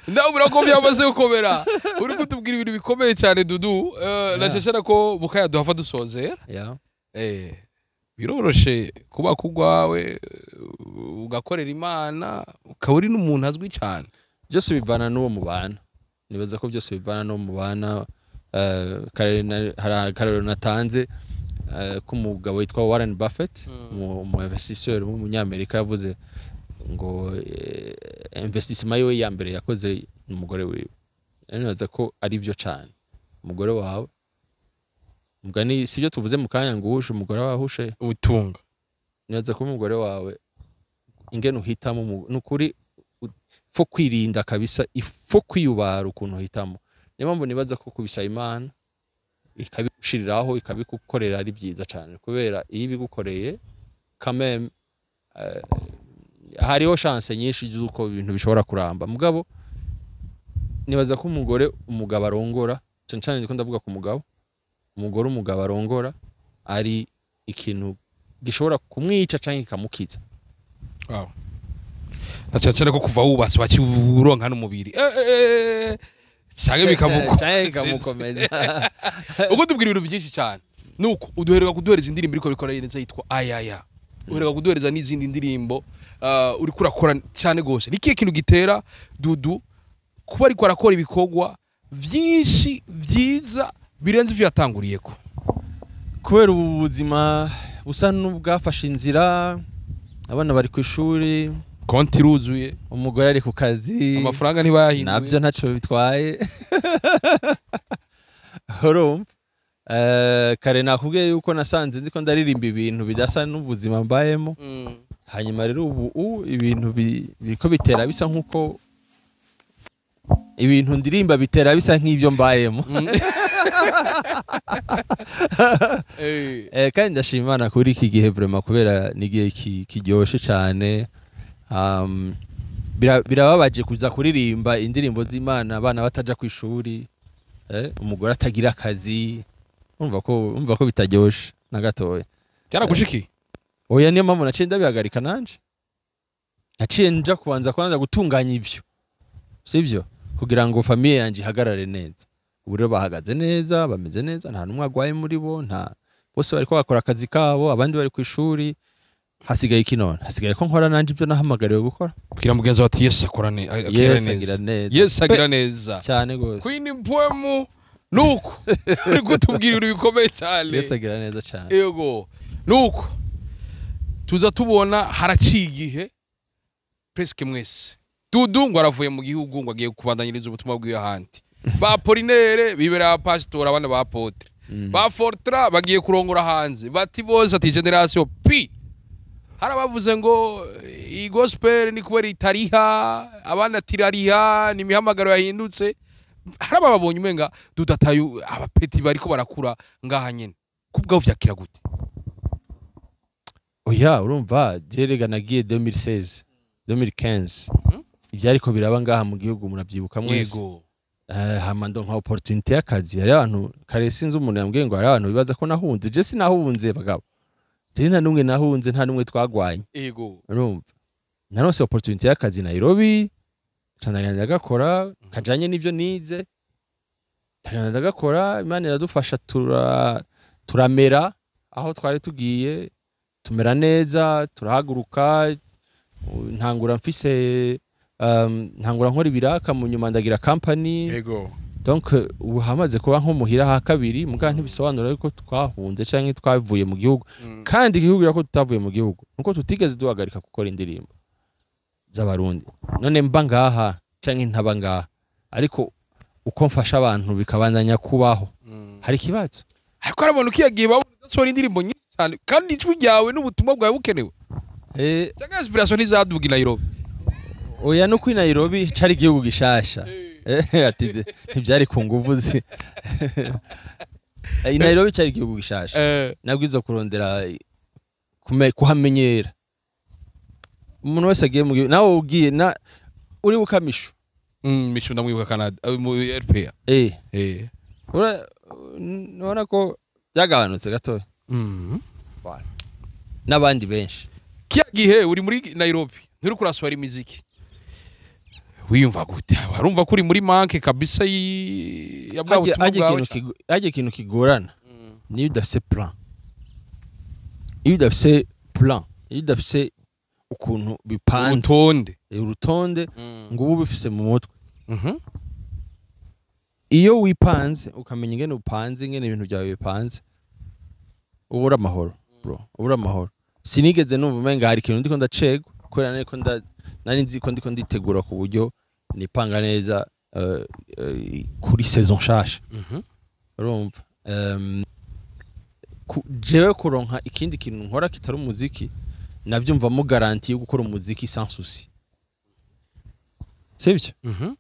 Ndabura ko byamaze gukomera, uri kutubwira ibintu bikomeye cyane, Dudu. Nashashara ko bukaya duhava dusozera. Biroroshe kuba kugwawe, ugakorera Imana, ukaba uri n'umuntu azwi cyane? Byose bivana n'uwo mubana. Nibaza ko byose bivana n'uwo mubana. Hari akarorero natanze k'umugabo witwa Warren Buffett, umu investisseur w'umunyamerika, yavuze ngo investissement yiwe ya mbere yakoze ni umugore wiwe. Nibaza ko ari byo cyane. Umugore wawe, mugani sibyo tuvuze mu kanya ngo uhushe umugore wawe ahushe ubutunga. Nibaza ko umugore wawe, ingene uhitamo, nukuri faut kwirinda kabisa, il faut kwiyubara ukuntu uhitamo. Niyo mpamvu nibaza ko kubisaba Imana ikabigushiriraho, ikabigukorera, ari byiza cyane, kubera iyo ibigukoreye quand même hariho chance nyinshi z'uko ibintu bishobora kuramba. Mugabo nibaza ko umugore umugabo arongora, cyane cyane ndiko ndavuga ku mugabo, umugore umugabo arongora ari ikintu gishobora kumwica canke kikamukiza. Wow. Na cyane cyane ko kuva wubatse wakiuronka n'umubiri. Canke bikamuko Canke bikamukomeza. Ubwo tubwira ibintu byinshi cyane, nuko uduheruka kuduhereza indirimbo iriko bikora neza yitwa Ayaya, uheruka kuduhereza n'izindi ndirimbo, uriko urakora cyane gose. Ni kihe kintu gitera Dudu kuba ariko arakora ibikorwa vyinshi vyiza birenze ivyo yatanguriyeko? Kubera ubu buzima busa n'ubwafashe inzira, abana bari ku ishuri, Konti iruzuye, umugore ari ku kazi, amafaranga ntibayahinduye. Nabyo ntaco bitwaye, urumva. Kare nakubwiye yuko nasanze ndiko ndaririmba ibintu bidasa n'ubuzima mbayemo. Hanyuma rero ubu ibintu biriko bitera bisa nkuko ibintu ndirimba bitera bisa nk'ibyo mbayemo. Kandi ndashima Imana kuri iki gihe vraiment, kubera ni igihe kiryoshe cane. Birababaje kuza kuririmba indirimbo z'Imana abana bataja ku ishuri, umugore atagira akazi. Urumva ko bitaryoshe na gatoya. Byaragushikiye? Oya, niyo mpamvu naciye ndabihagarika. Nanje naciye nja kubanza kwanza gutunganya ivyo, sivyo, kugira ngo famille yanje ihagarare neza. Ubu rero bahagaze neza, bameze neza, nta n'umwe agwaye muri bo, nta bose bariko bakora akazi kabo, abandi bari ku ishuri. Hasigaye iki none? Hasigaye ko nkora nanje ibyo nahamagariwe gukora. Bwira mugenzi wawe ati Yesu akorane, agira Yesu agira neza. neza. Yesu agira neza. Cyane gose. Queen Mpwemu, nuko uri kutubwira ibintu bikomeye cyane. Yesu agira neza cyane. Yego, nuko tuza tubona haraciye igihe presque mwese, Dudu ngo aravuye mu gihugu, ngo agiye kubandanyiriza ubutumwa bw'iyo ahandi, ba Polinere bibera abapasitori, abana ba apôtre, ba Fortra bagiye kurongora hanze, bati bose ati génération P. Hari abavuze ngo iyi gospel ni kubera itariha, abana tirariha, ni imihamagaro yahindutse. Hari ababonye umenga dudataye abapeti bariko barakura ngaha nyene. Kubwaho vyakira gute? Oya, urumva jerega nagiye 2016, 2015. Ivyariko biraba ngaha mu gihugu murabyibuka mwese. Hama ndonka opportunité y'akazi. Hari abantu kare, sinzi umuntu yambwiye ngo hari abantu bibaza ko nahunze. Je sinahunze, bagabo, je nta numwe nahunze, nta numwe twagwanye. Urumva, naronse opportunité y'akazi Nairobi, ndagenda ndagakora kajanye n'ivyo nize, ndagenda ndagakora. Imana iradufasha, turamera aho twari tugiye, tumera neza, turahaguruka. Ntangura mfise ntangura nkora ibiraka, mu nyuma ndagira company. Donc ubu hamaze kuba nko muhira ha kabiri, muga ntibisobanura yuko twahunze canke twavuye mu gihugu. Kandi igihugu ko tutavuye mu gihugu nuko tutigeze duhagarika gukora indirimbo z'Abarundi. None mba ngaha canke ntaba ngaha, ariko uko mfasha abantu bikabandanya kubaho, hari ikibazo? Ariko harabona ukiyagiye babona udasohora indirimbo nyinshi cyane, kandi ijwi ryawe n'ubutumwa bwawe bukenewe. Cyangwa inspiration ntizaduga i Nairobi? Oya, no kuri Nairobi cari igihugu gishasha. Ati ntibyari ku nguvu zi i Nairobi cari igihugu gishasha. Nabwirizwa kurondera kuhamenyera. Umuntu wese agiye mu gihugu, nawe ugiye na uri bukamisho. Mishu ndamwibuka Canada, mu RPA. Urabona ko byagabanutse gatoya n'abandi benshi. Kiya gihe uri muri Nairobi, nturi kurasohora imiziki, wiyumva gute? Warumva ko uri muri manque kabisa ya bwa butumwa bwawe? Harya ikintu kigorana niyo udafise plan, iyo udafise plan, iyo udafise ukuntu bipanze, urutonde. Urutonde ngo ube ubifise mu mutwe. Iyo wipanze, ukamenya ingene upanze, ingene ibintu byawe bipanze, ubura amahoro, bro, ubura amahoro. Sinigeze numva umenga hari ikintu ndiko ndacegwa, kubera nari nzi ko ndiko nditegura ku buryo nipanga neza kuri saison nshasha. Urumva, jewe kuronka ikindi kintu nkora kitari umuziki, navyumvamo garantie yo gukora umuziki sans souci, sibyo? Mhm.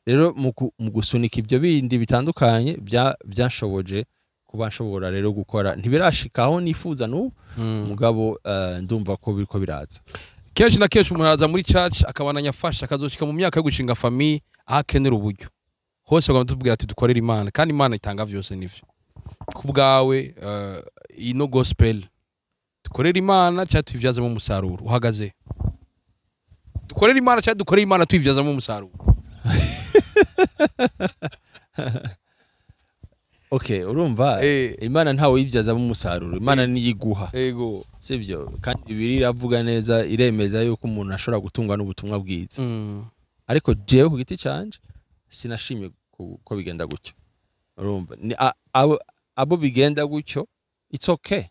Rero mu gusunika ibyo bindi bitandukanye byanshoboje kuba nshobora rero gukora. Ntibirashika aho nifuza n'ubu, mugabo ndumva ko biriko biraza. Kenshi na kenshi umuntu araza muri church akabandanya afasha, akazoshika mu myaka yo gushinga famille aho akenera uburyo hose, bagomba tubwira ati dukorere Imana kandi Imana itanga vyose. Nivyo ku bwawe, ino gospel dukorere Imana cyangwa tuyivyazemo umusaruro? Uhagaze dukorere Imana cyangwa dukorere Imana tuyivyazamo umusaruro? Okay, urumva, Imana ntawe uyibyazamo umusaruro, Imana niyiguha. Sibyo? Kandi Bibiliya iravuga neza, iremeza yuko umuntu ashobora gutungwa n'ubutumwa bwiza. Ariko jewe ku giti canje sinashimye ko bigenda gutyo. Urumva, ni abo bigenda gutyo, it's okay.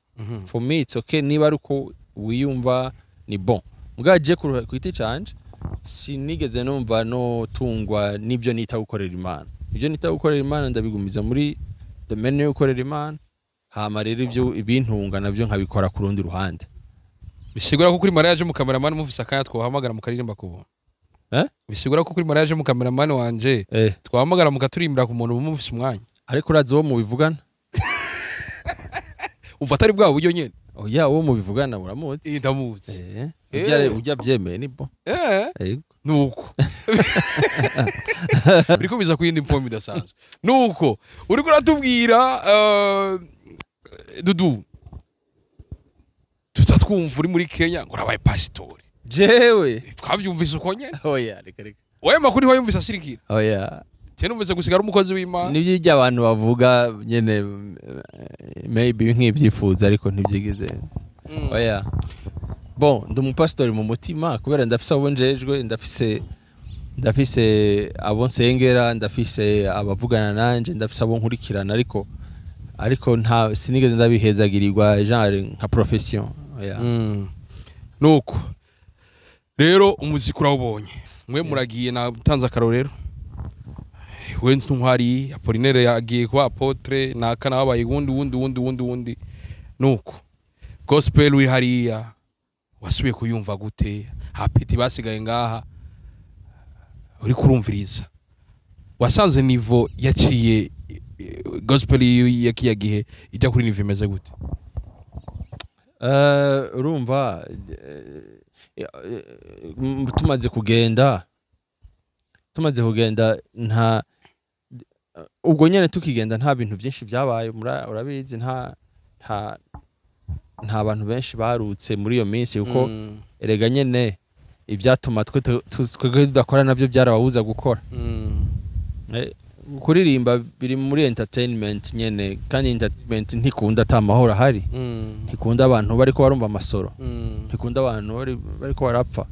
For me it's okay, niba ari uko wiyumva ni bon. Mugabo je ku giti canje sinigeze numva no tungwa n'ibyo nita gukorera Imana. Ibyo nita gukorera Imana ndabigumiza muri domaine yo gukorera Imana, hama rero ibyo ibintunga nabyo nkabikora ku rundi ruhande. Bisigura ko kuri mariage mu cameraman mufise akanya twahamagara mukaririmba ku buntu? Eh? Bisigura ko kuri mariage mu cameraman wanje twahamagara mukaturimbira ku muntu mufise umwanya? Ariko urazi uwo mubivugana. Umva, atari bwa buryo nyene. Oya, uwo mubivugana uramuzi. Eh, ndamuzi. Ujya byemeye ni bon. Yego. Nuko biriko biza ku yindi mfomu idasanzwe, nuko uriko uratubwira, Dudu, tuza twumva uri muri Kenya ngo urabaye pasitori. Jewe? Twavyumvise uko nyene. Oya, reka reka. Oya, makuru ntiwayumvise asirikira? Oya. Je numvise gusigara umukozi w'Imana. Nibyo ibyo abantu bavuga nyene, maybe nk'ibyifuzo, ariko ntibyigeze. Oya, bon, ndi umupasitori mu mutima kubera ndafise abo njejwe, ndafise abo nsengera, ndafise abavugana nanje, ndafise abo nkurikirana, ariko nta sinigeze ndabihezagirirwa genre nka profession. Oya. Nuko rero umuziki urawubonye mwe muragiye, natanze akarorero, we ntwari Apollinaire yagiye kuba apôtre, naka nababaye wundi wundi wundi wundi wundi. Nuko gospel uri hariya wasubiye kuyumva gute? Hapeti basigaye ngaha uri kurumviriza, wasanze niveau yaciye, gospel ya kiya gihe ijya kuri niveau imeze gute? Urumva, tumaze kugenda nta ubwo nyene tukigenda nta bintu byinshi byabaye. Urabizi, nta bantu benshi barutse muri iyo minsi, kuko erega nyene ibyatuma twe twebwe tudakora nabyo byarababuza gukora. Kuririmba biri muri entertainment nyene, kandi entertainment ntikunda ata mahoro ahari, ntikunda abantu bariko barumva amasoro, ntikunda abantu bariko barapfa.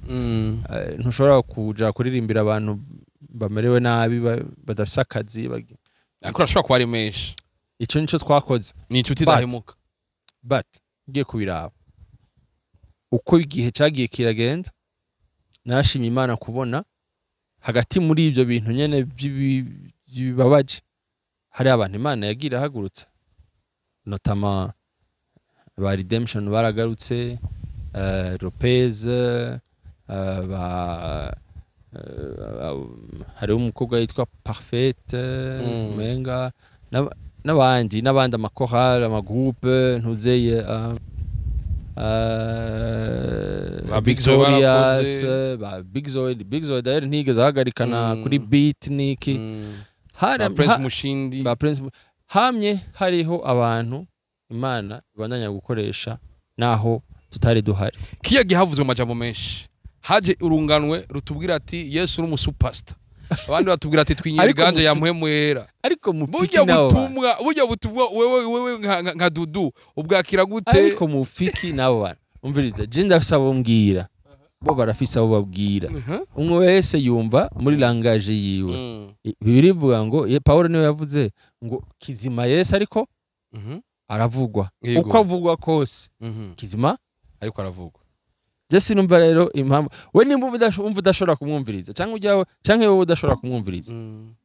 Ntushobora kuja kuririmbira abantu bamerewe nabi, badafise akazi. Ariko urashobora kuba ari menshi. Ico nico twakoze. Ni inshuti idahemuka. But ngiye kubiraba uko igihe cagiye kiragenda, narashimye Imana kubona hagati muri ibyo bintu nyene bibabaje hari abantu Imana yagiye irahagurutsa, notamment ba Redemption baragarutse, Lopez, ba hariho umukobwa yitwa Parfaite Menga, n'abandi n'abandi, amakorale, amagroupe, ntuzeye, Ba Big Zoe Victorious, barakoze. Ba Big Zoe. Big Zoe d'ailleurs ntiyigeze ahagarikana kuri beat niki. Hari Ba Prince Mushindi. Ba Prince hamye hariho abantu Imana ibandanya gukoresha naho tutari duhari. Kiya gihe havuzwe amajambo menshi, haje urunganwe rutubwira ati Yesu uri umusupasita, abandi batubwira ati twinyira Ariko iganje ya Mpwemu Yera. Ariko mupfiki Burya n'abo bantu? butumwa, burya butumwa, wewe nka Dudu ubwakira gute? Ariko mupfiki n'abo bantu? Umviriza, je ndafise abo mbwira, bo barafise abo babwira. Umwe wese yumva muri langage yiwe. Bibiliya ivuga ngo Pawulo niwe yavuze ngo kizima Yesu ariko aravugwa. Uko avugwa kose, kizima ariko aravugwa. Je sinumva rero impamvu we nimba wumva udashobora kumwumviriza, cyangwa ujyawe, cyangwa wowe udashobora kumwumviriza,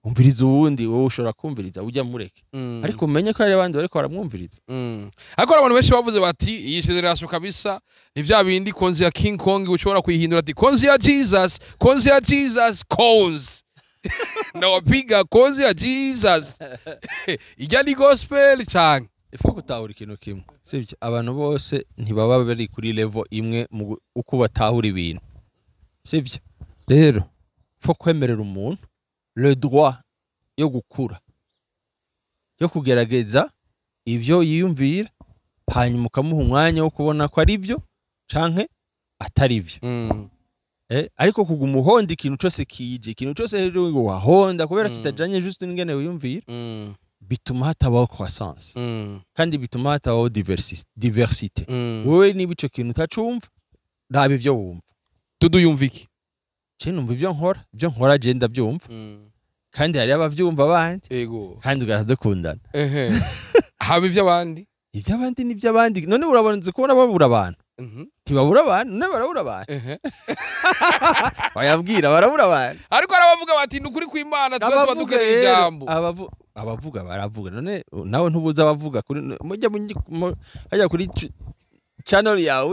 umviriza uwundi. Wowe ushobora kumviriza ujya mureke, ariko umenye ko hari abandi bariko baramwumviriza. Ariko hari abantu benshi bavuze bati iyi generation kabisa ni vya bindi konzi ya King Kong ushobora kuyihindura, ati konzi ya Jesus, konzi ya Jesus, konzi nawapiga konzi ya Jesus, ijya ni gospel cyane. Ifu gutahura ikintu kimwe, sibyo? Abantu bose ntibaba bari kuri level imwe mu uko batahura ibintu, sibyo? Rero faut kwemerera umuntu le droit yo gukura, yo kugerageza ibyo yiyumvira, hanyuma ukamuha umwanya wo kubona ko ari byo canke atari byo. Ariko kuguma uhonda ikintu cose kije, ikintu cose rero ngo wahonda kubera kitajanye juste n'ingene wiyumvira, bituma hatabaho croissance, kandi bituma hatabaho diversité. Wewe niba ico kintu utacumva, raba ivyo wumva. Dudu yumva iki? Je numva ivyo nkora, ivyo nkora je ndavyumva, kandi hari abavyumva abandi, kandi ugaradukundana. Haba ivy'abandi. Ivy'abandi n'ivy'abandi. None urabona, nzi kubona babura abantu? Ntibabura abantu. None barabura abantu? Bayabwira barabura abantu. Ariko hari abavuga bati: "Ni ukuri kw'Imana, tuba Abavuga dukeneye rero, ijambo." Abavuga baravuga. None nawe ntubuza abavuga kuri mujya hajya kuri channel yawe,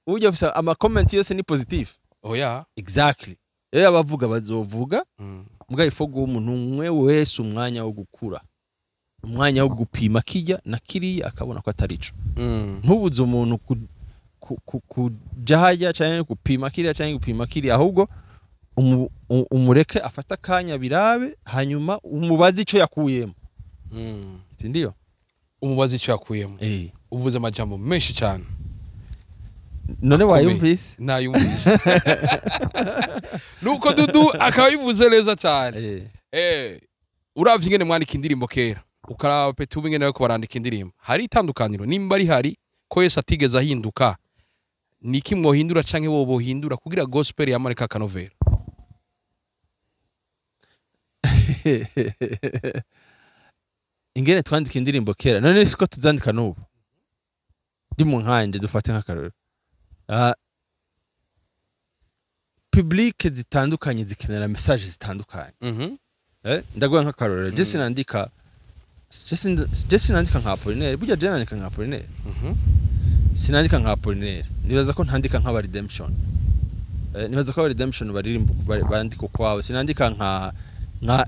ujya ufise ama comment yose ni positif? Oya. Exactly. Rero abavuga bazovuga. Mbwa ifo guha umuntu umwe wese umwanya wo gukura, umwanya wo gupima kijya na kiriya, akabona ko atari ico. Ntubuze umuntu kuja hajya canke gupima kiriya canke gupima kiriya, ahubwo umureke afate akanya birabe, hanyuma umubaze ico yakuyemo. Sindiyo? Umubaze icyo yakuyemo. Eh. Uvuze amajambo menshi cyane. None Akomeye. wayumvise? Nayumvise. Nuko Dudu akaba bivuze neza cyane. Uravye ingene mwandika indirimbo kera, ukaraba peti ubu ingene bariko barandika indirimbo, hari itandukaniro nimba rihari? Ko Yesu atigeze ahinduka, niki mwohindura canke bo bohindura kugira gospel yamarika akanovera? Ingene twandika indirimbo kera, none siko tuzandika n'ubu? Ndi mu nkanje, dufate nk'akarorero. Public zitandukanye zikenera message zitandukanye. Ndaguha nk'akarorero, je sinandika, je sinandika nka Apollinaire. Burya je nandika nka Apollinaire? Sinandika nka Apollinaire. Nibaza ko ntandika nk'aba Redemption. Nibaza ko aba Redemption baririmba bandika ukwabo. Sinandika nka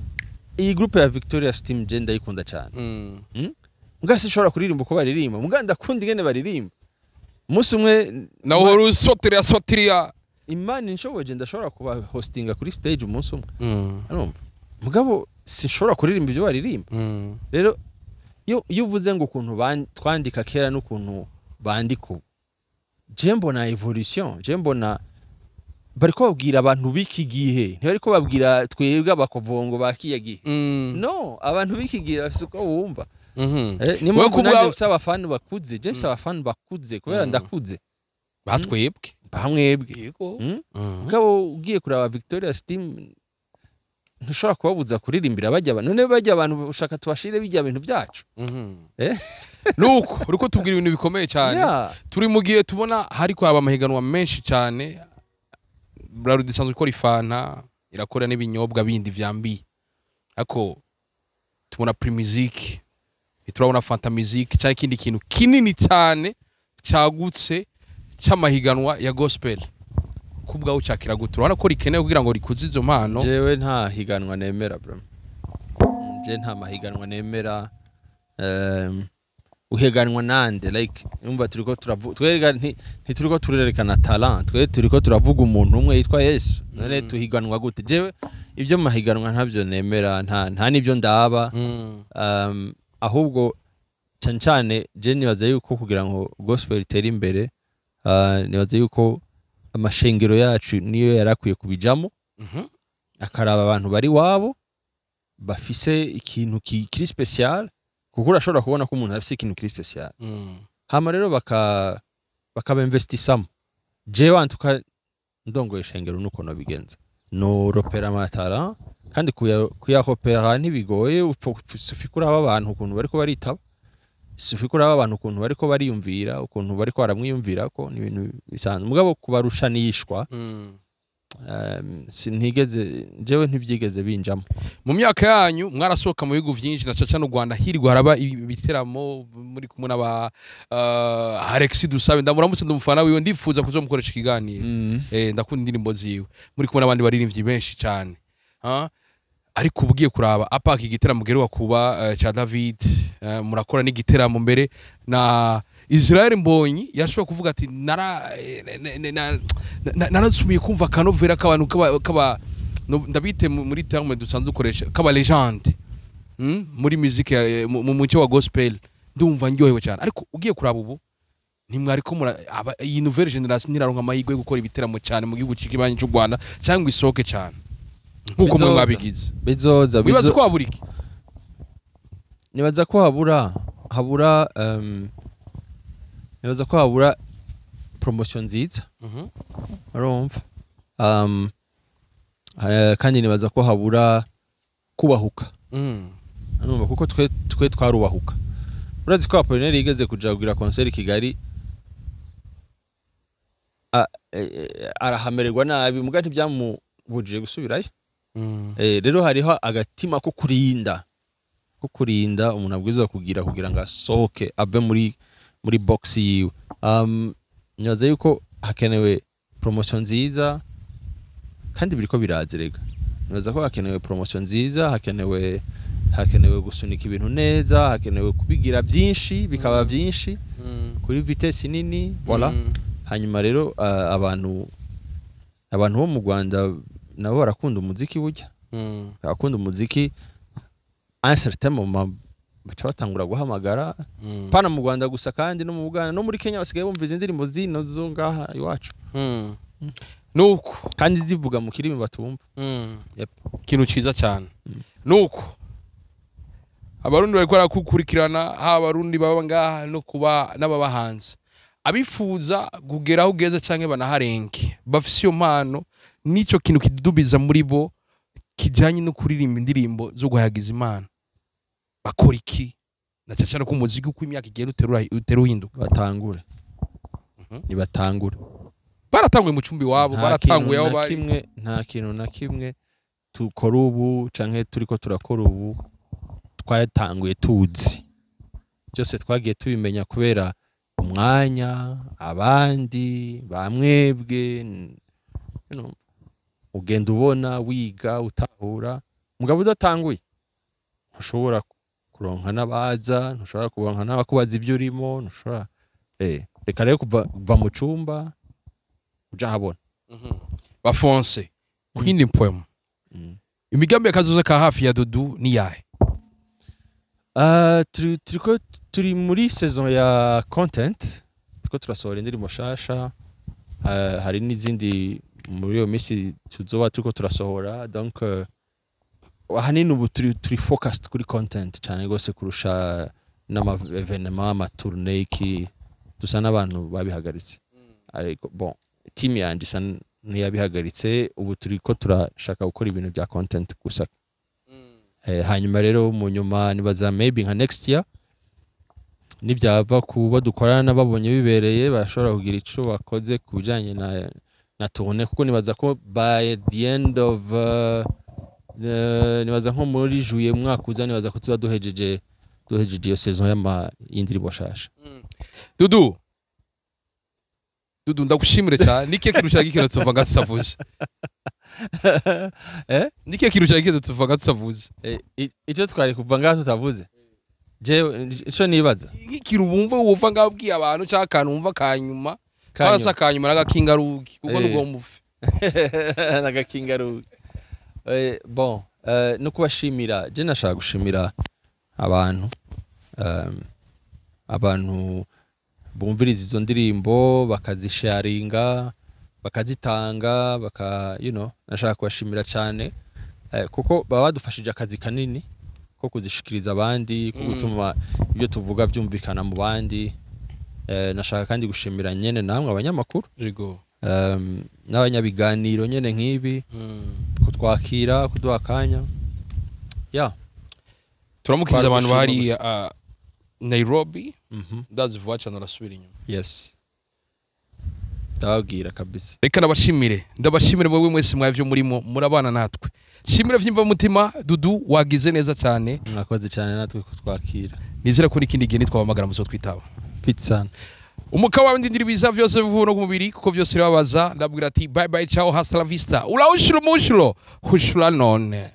iyi groupe ya Victoria Steam. Je ndayikunda cyane. Mbwa sinshobora kuririmba uko baririmba, mbwa ndakunda ingene baririmba. Umunsi umwe Nawe uhora usotiriya sotiriya. Imana inshoboje, ndashobora kuba hostinga kuri stage umunsi umwe. Urumva, mugabo sinshobora kuririmba ibyo baririmba. Rero iyo uvuze ngo ukuntu twandika kera n'ukuntu bandika ubu, je mbona evolution. Je mbona bariko babwira abantu b'iki gihe, ntibariko babwira twebwe abakovongo ba kiya gihe. No, abantu b'iki gihe bafise uko bumva. Niyo Wewe mpamvu nanjye mfise abafani bakuze. Je mfise abafani bakuze kubera ndakuze. Batwebwe. Bamwebwe. Yego. Mugabo ugiye kuraba Victoria Steam, ntushobora kubabuza kuririmbira bajya none bajya abantu ushaka tubashire bijya bintu byacu. Nuko uriko tubwira ibintu bikomeye cyane. Turi mu gihe tubona hariko haba amahiganwa menshi cyane. Brarudi isanzwe ikora ifanta, irakora n'ibinyobwa bindi vyambiye, ariko tubona Primusic, ntiturabona Fanta Music cyangwa ikindi kintu kinini cyane cyagutse cy'amahiganwa ya gospel. Kubwaho ucakira gute? Urabona ko rikenewe kugira ngo rikuze izo mpano? Jewe nta higanwa nemera, bro. Je nta mahiganwa nemera. Uhiganwa nande? Like, umva, turiko turavuga twereka, ntituriko turerekana talent, twe turiko turavuga umuntu umwe yitwa Yesu. None tuhiganwa gute? Jewe ibyo mahiganwa ntabyo nemera, nta nibyo ndaba. Ahubwo cyane cyane je nibaza yuko kugira ngo gospel itere imbere, nibaza yuko amashengero yacu niyo yarakwiye kubijamo, akaraba abantu bari wabo bafise ikintu kiri special, kuko urashobora kubona ko umuntu afise ikintu kiri special. Hama rero bakaba investisamo. Jewe antuka ndongoye ishengero, nuko nobigenza, no repéra ama talents, kandi kuyahopera ntibigoye. Suffit kuraba abantu ukuntu bariko baritaba, suffit kuraba abantu ukuntu bariko bariyumvira, ukuntu bariko baramwiyumvira, ko ni ibintu bisanzwe. Mugabo kubarushanishwa, sinigeze, jewe ntibyigeze binjamo. Mu myaka yanyu mwarasohoka mu bihugu vyinshi, na caca no Rwanda hirwa haraba ibiteramo muri kumwe n'aba Alexis Dusabe. Ndamuramutse, ndumufana wiwe, ndifuza kuzomukoresha ikiganiro. Ndakunda indirimbo ziwe. Muri kumwe n'abandi baririmbyi benshi cyane, ha? Ariko ubugiye kuraba apaka igiteramo giheruka kuba ca David, murakora n'igiteramo mbere na Israel Mbonyi yashoboye kuvuga ati nara narasubiye kumva akanovera k'abantu kaba ndabite muri terme dusanzwe dukoresha k'aba légende, muri musique mu mucyo wa gospel, ndumva ndyohewe cyane. Ariko ugiye kuraba ubu Ntimwari ko iyi nouvelle génération ntiraronka amahirwe yo gukora ibiteramo cyane mu gihugu cy'ikibanyi cy'u Rwanda cyangwa isohoke cyane nkuko mwe Bizoza. mwabigize. Bizoza. Wibaza ko habura iki? Nibaza ko habura nibaza ko habura promotion nziza, urumva, kandi nibaza ko habura kubahuka. Urumva, kuko twe twarubahuka. Urazi ko Apollinaire yigeze kuja kugira concert i Kigali, arahamererwa nabi, muga ntibyamubujije gusubirayo. Rero hariho agatima ko kurinda umuntu abwirizwa kugira kugira ngo asohoke ave muri box yiwe. Nibaza yuko hakenewe promotion nziza, kandi biriko biraza rega. Nibaza ko hakenewe promotion nziza, hakenewe gusunika ibintu neza, hakenewe kubigira byinshi, bikaba byinshi kuri vitesse nini, voilà. Hanyuma rero abantu bo mu Rwanda nabo barakunda umuziki burya. Barakunda umuziki. Un certain moment baca batangura guhamagara. Pana mu Rwanda gusa, kandi no mu Buganda no muri Kenya basigaye bumva izi ndirimbo zino zo ngaha iwacu. Nuko kandi zivuga mu kirimi batumva. Yep. Ikintu ciza cyane nuko Abarundi bariko barakukurikirana, haba Abarundi baba ngaha no kuba n'ababa hanze, abifuza kugera aho ugeze canke banaharenge, bafise iyo mpano n'ico kintu kidudubiza muri bo kijanye no kuririmba indirimbo zo guhayagiza Imana, bakora iki? Na cane cane ko umuziki uko imyaka igenda utera uhinduka. Batangure. Nibatangure. Baratanguye mu cumbi wabo. Nta Baratanguye kintu aho na bari. kimwe, nta kintu na kimwe tukora ubu canke turiko turakora ubu twatanguye tuzi. Byose twagiye tubimenya kubera umwanya, abandi bamwebwe, ugenda ubona, wiga, utahura. Mugabo udatanguye ntushobora kuronka n'abaza, ntushobora kuronka n'abakubaza ibyo urimo, ntushobora. Reka rero kuva mu cumba uja ahabona. Bafonse kwindi poem. Imigambi y'akazoza ka hafi ya Dudu ni yahe? Turiko turi muri saison ya content, turiko turasohora indirimbo shasha. Hari n'izindi muri iyo minsi tuzoba turiko turasohora. Donc ahanini ubu turi focused kuri content cyane gose kurusha n'ama événement, ama tournée, iki, dusa n'abantu babihagaritse. Ariko bon, team yanje isa n'iyabihagaritse. Ubu turiko turashaka gukora ibintu bya content gusa. Hanyuma rero mu nyuma nibaza maybe nka next year, nibyava kuba dukorana babonye bibereye, barashobora kugira ico bakoze ku bijanye na tournée, kuko nibaza ko by the end of nibaza nko muri juillet mwaka uza, nibaza ko tuba duhejeje iyo saison y'ama y'indirimbo shasha. Dudu, Dudu, ndagushimire cyane. Nikihe kintu cyari gikenewe tuvuga nga tutavuze? Eh? Nikihe kintu cyari gikenewe tuvuga nga tutavuze? Ico twari kuva ngaha tutavuze, jewe ico nibaza Ikintu wumva wumva ngabwiye abantu cyangwa akantu wumva kanyuma kasa kanyuma n'agakingarugi kuko nubwo mufi. N'agakingarugi. Bon, no kubashimira, je nashaka gushimira abantu, abantu bumviriza izo ndirimbo, bakazisharinga, bakazitanga, baka nashaka kubashimira cyane, kuko baba badufashije akazi kanini ko kuzishikiriza abandi, ko gutuma ibyo tuvuga byumvikana mu bandi. Nashaka kandi gushimira nyene namwe abanyamakuru, n'abanyabiganiro nyene nk'ibi, kutwakira, kuduha akanya ya. Turamukiza Twari abantu gushima. bahari Nairobi. Ndazi vuba cyane urasubira inyuma. Yes, ndababwira kabisa. Reka ndabashimire, ndabashimire mwebwe mwese mwavyo murimo murabana natwe. Shimire vyimva mutima. Dudu, wagize neza cyane. Mwakoze cyane natwe kutwakira. Nizere ko n'ikindi gihe nitwabahamagara muzo twitaba. Fit sana. Umuka wawe ndindira ibiza vyose bivuye no ku mubiri, kuko vyose birababaza. Ndabwira ati bye bye, ciao, hasta la vista, ulawushilo mushulo hushula none.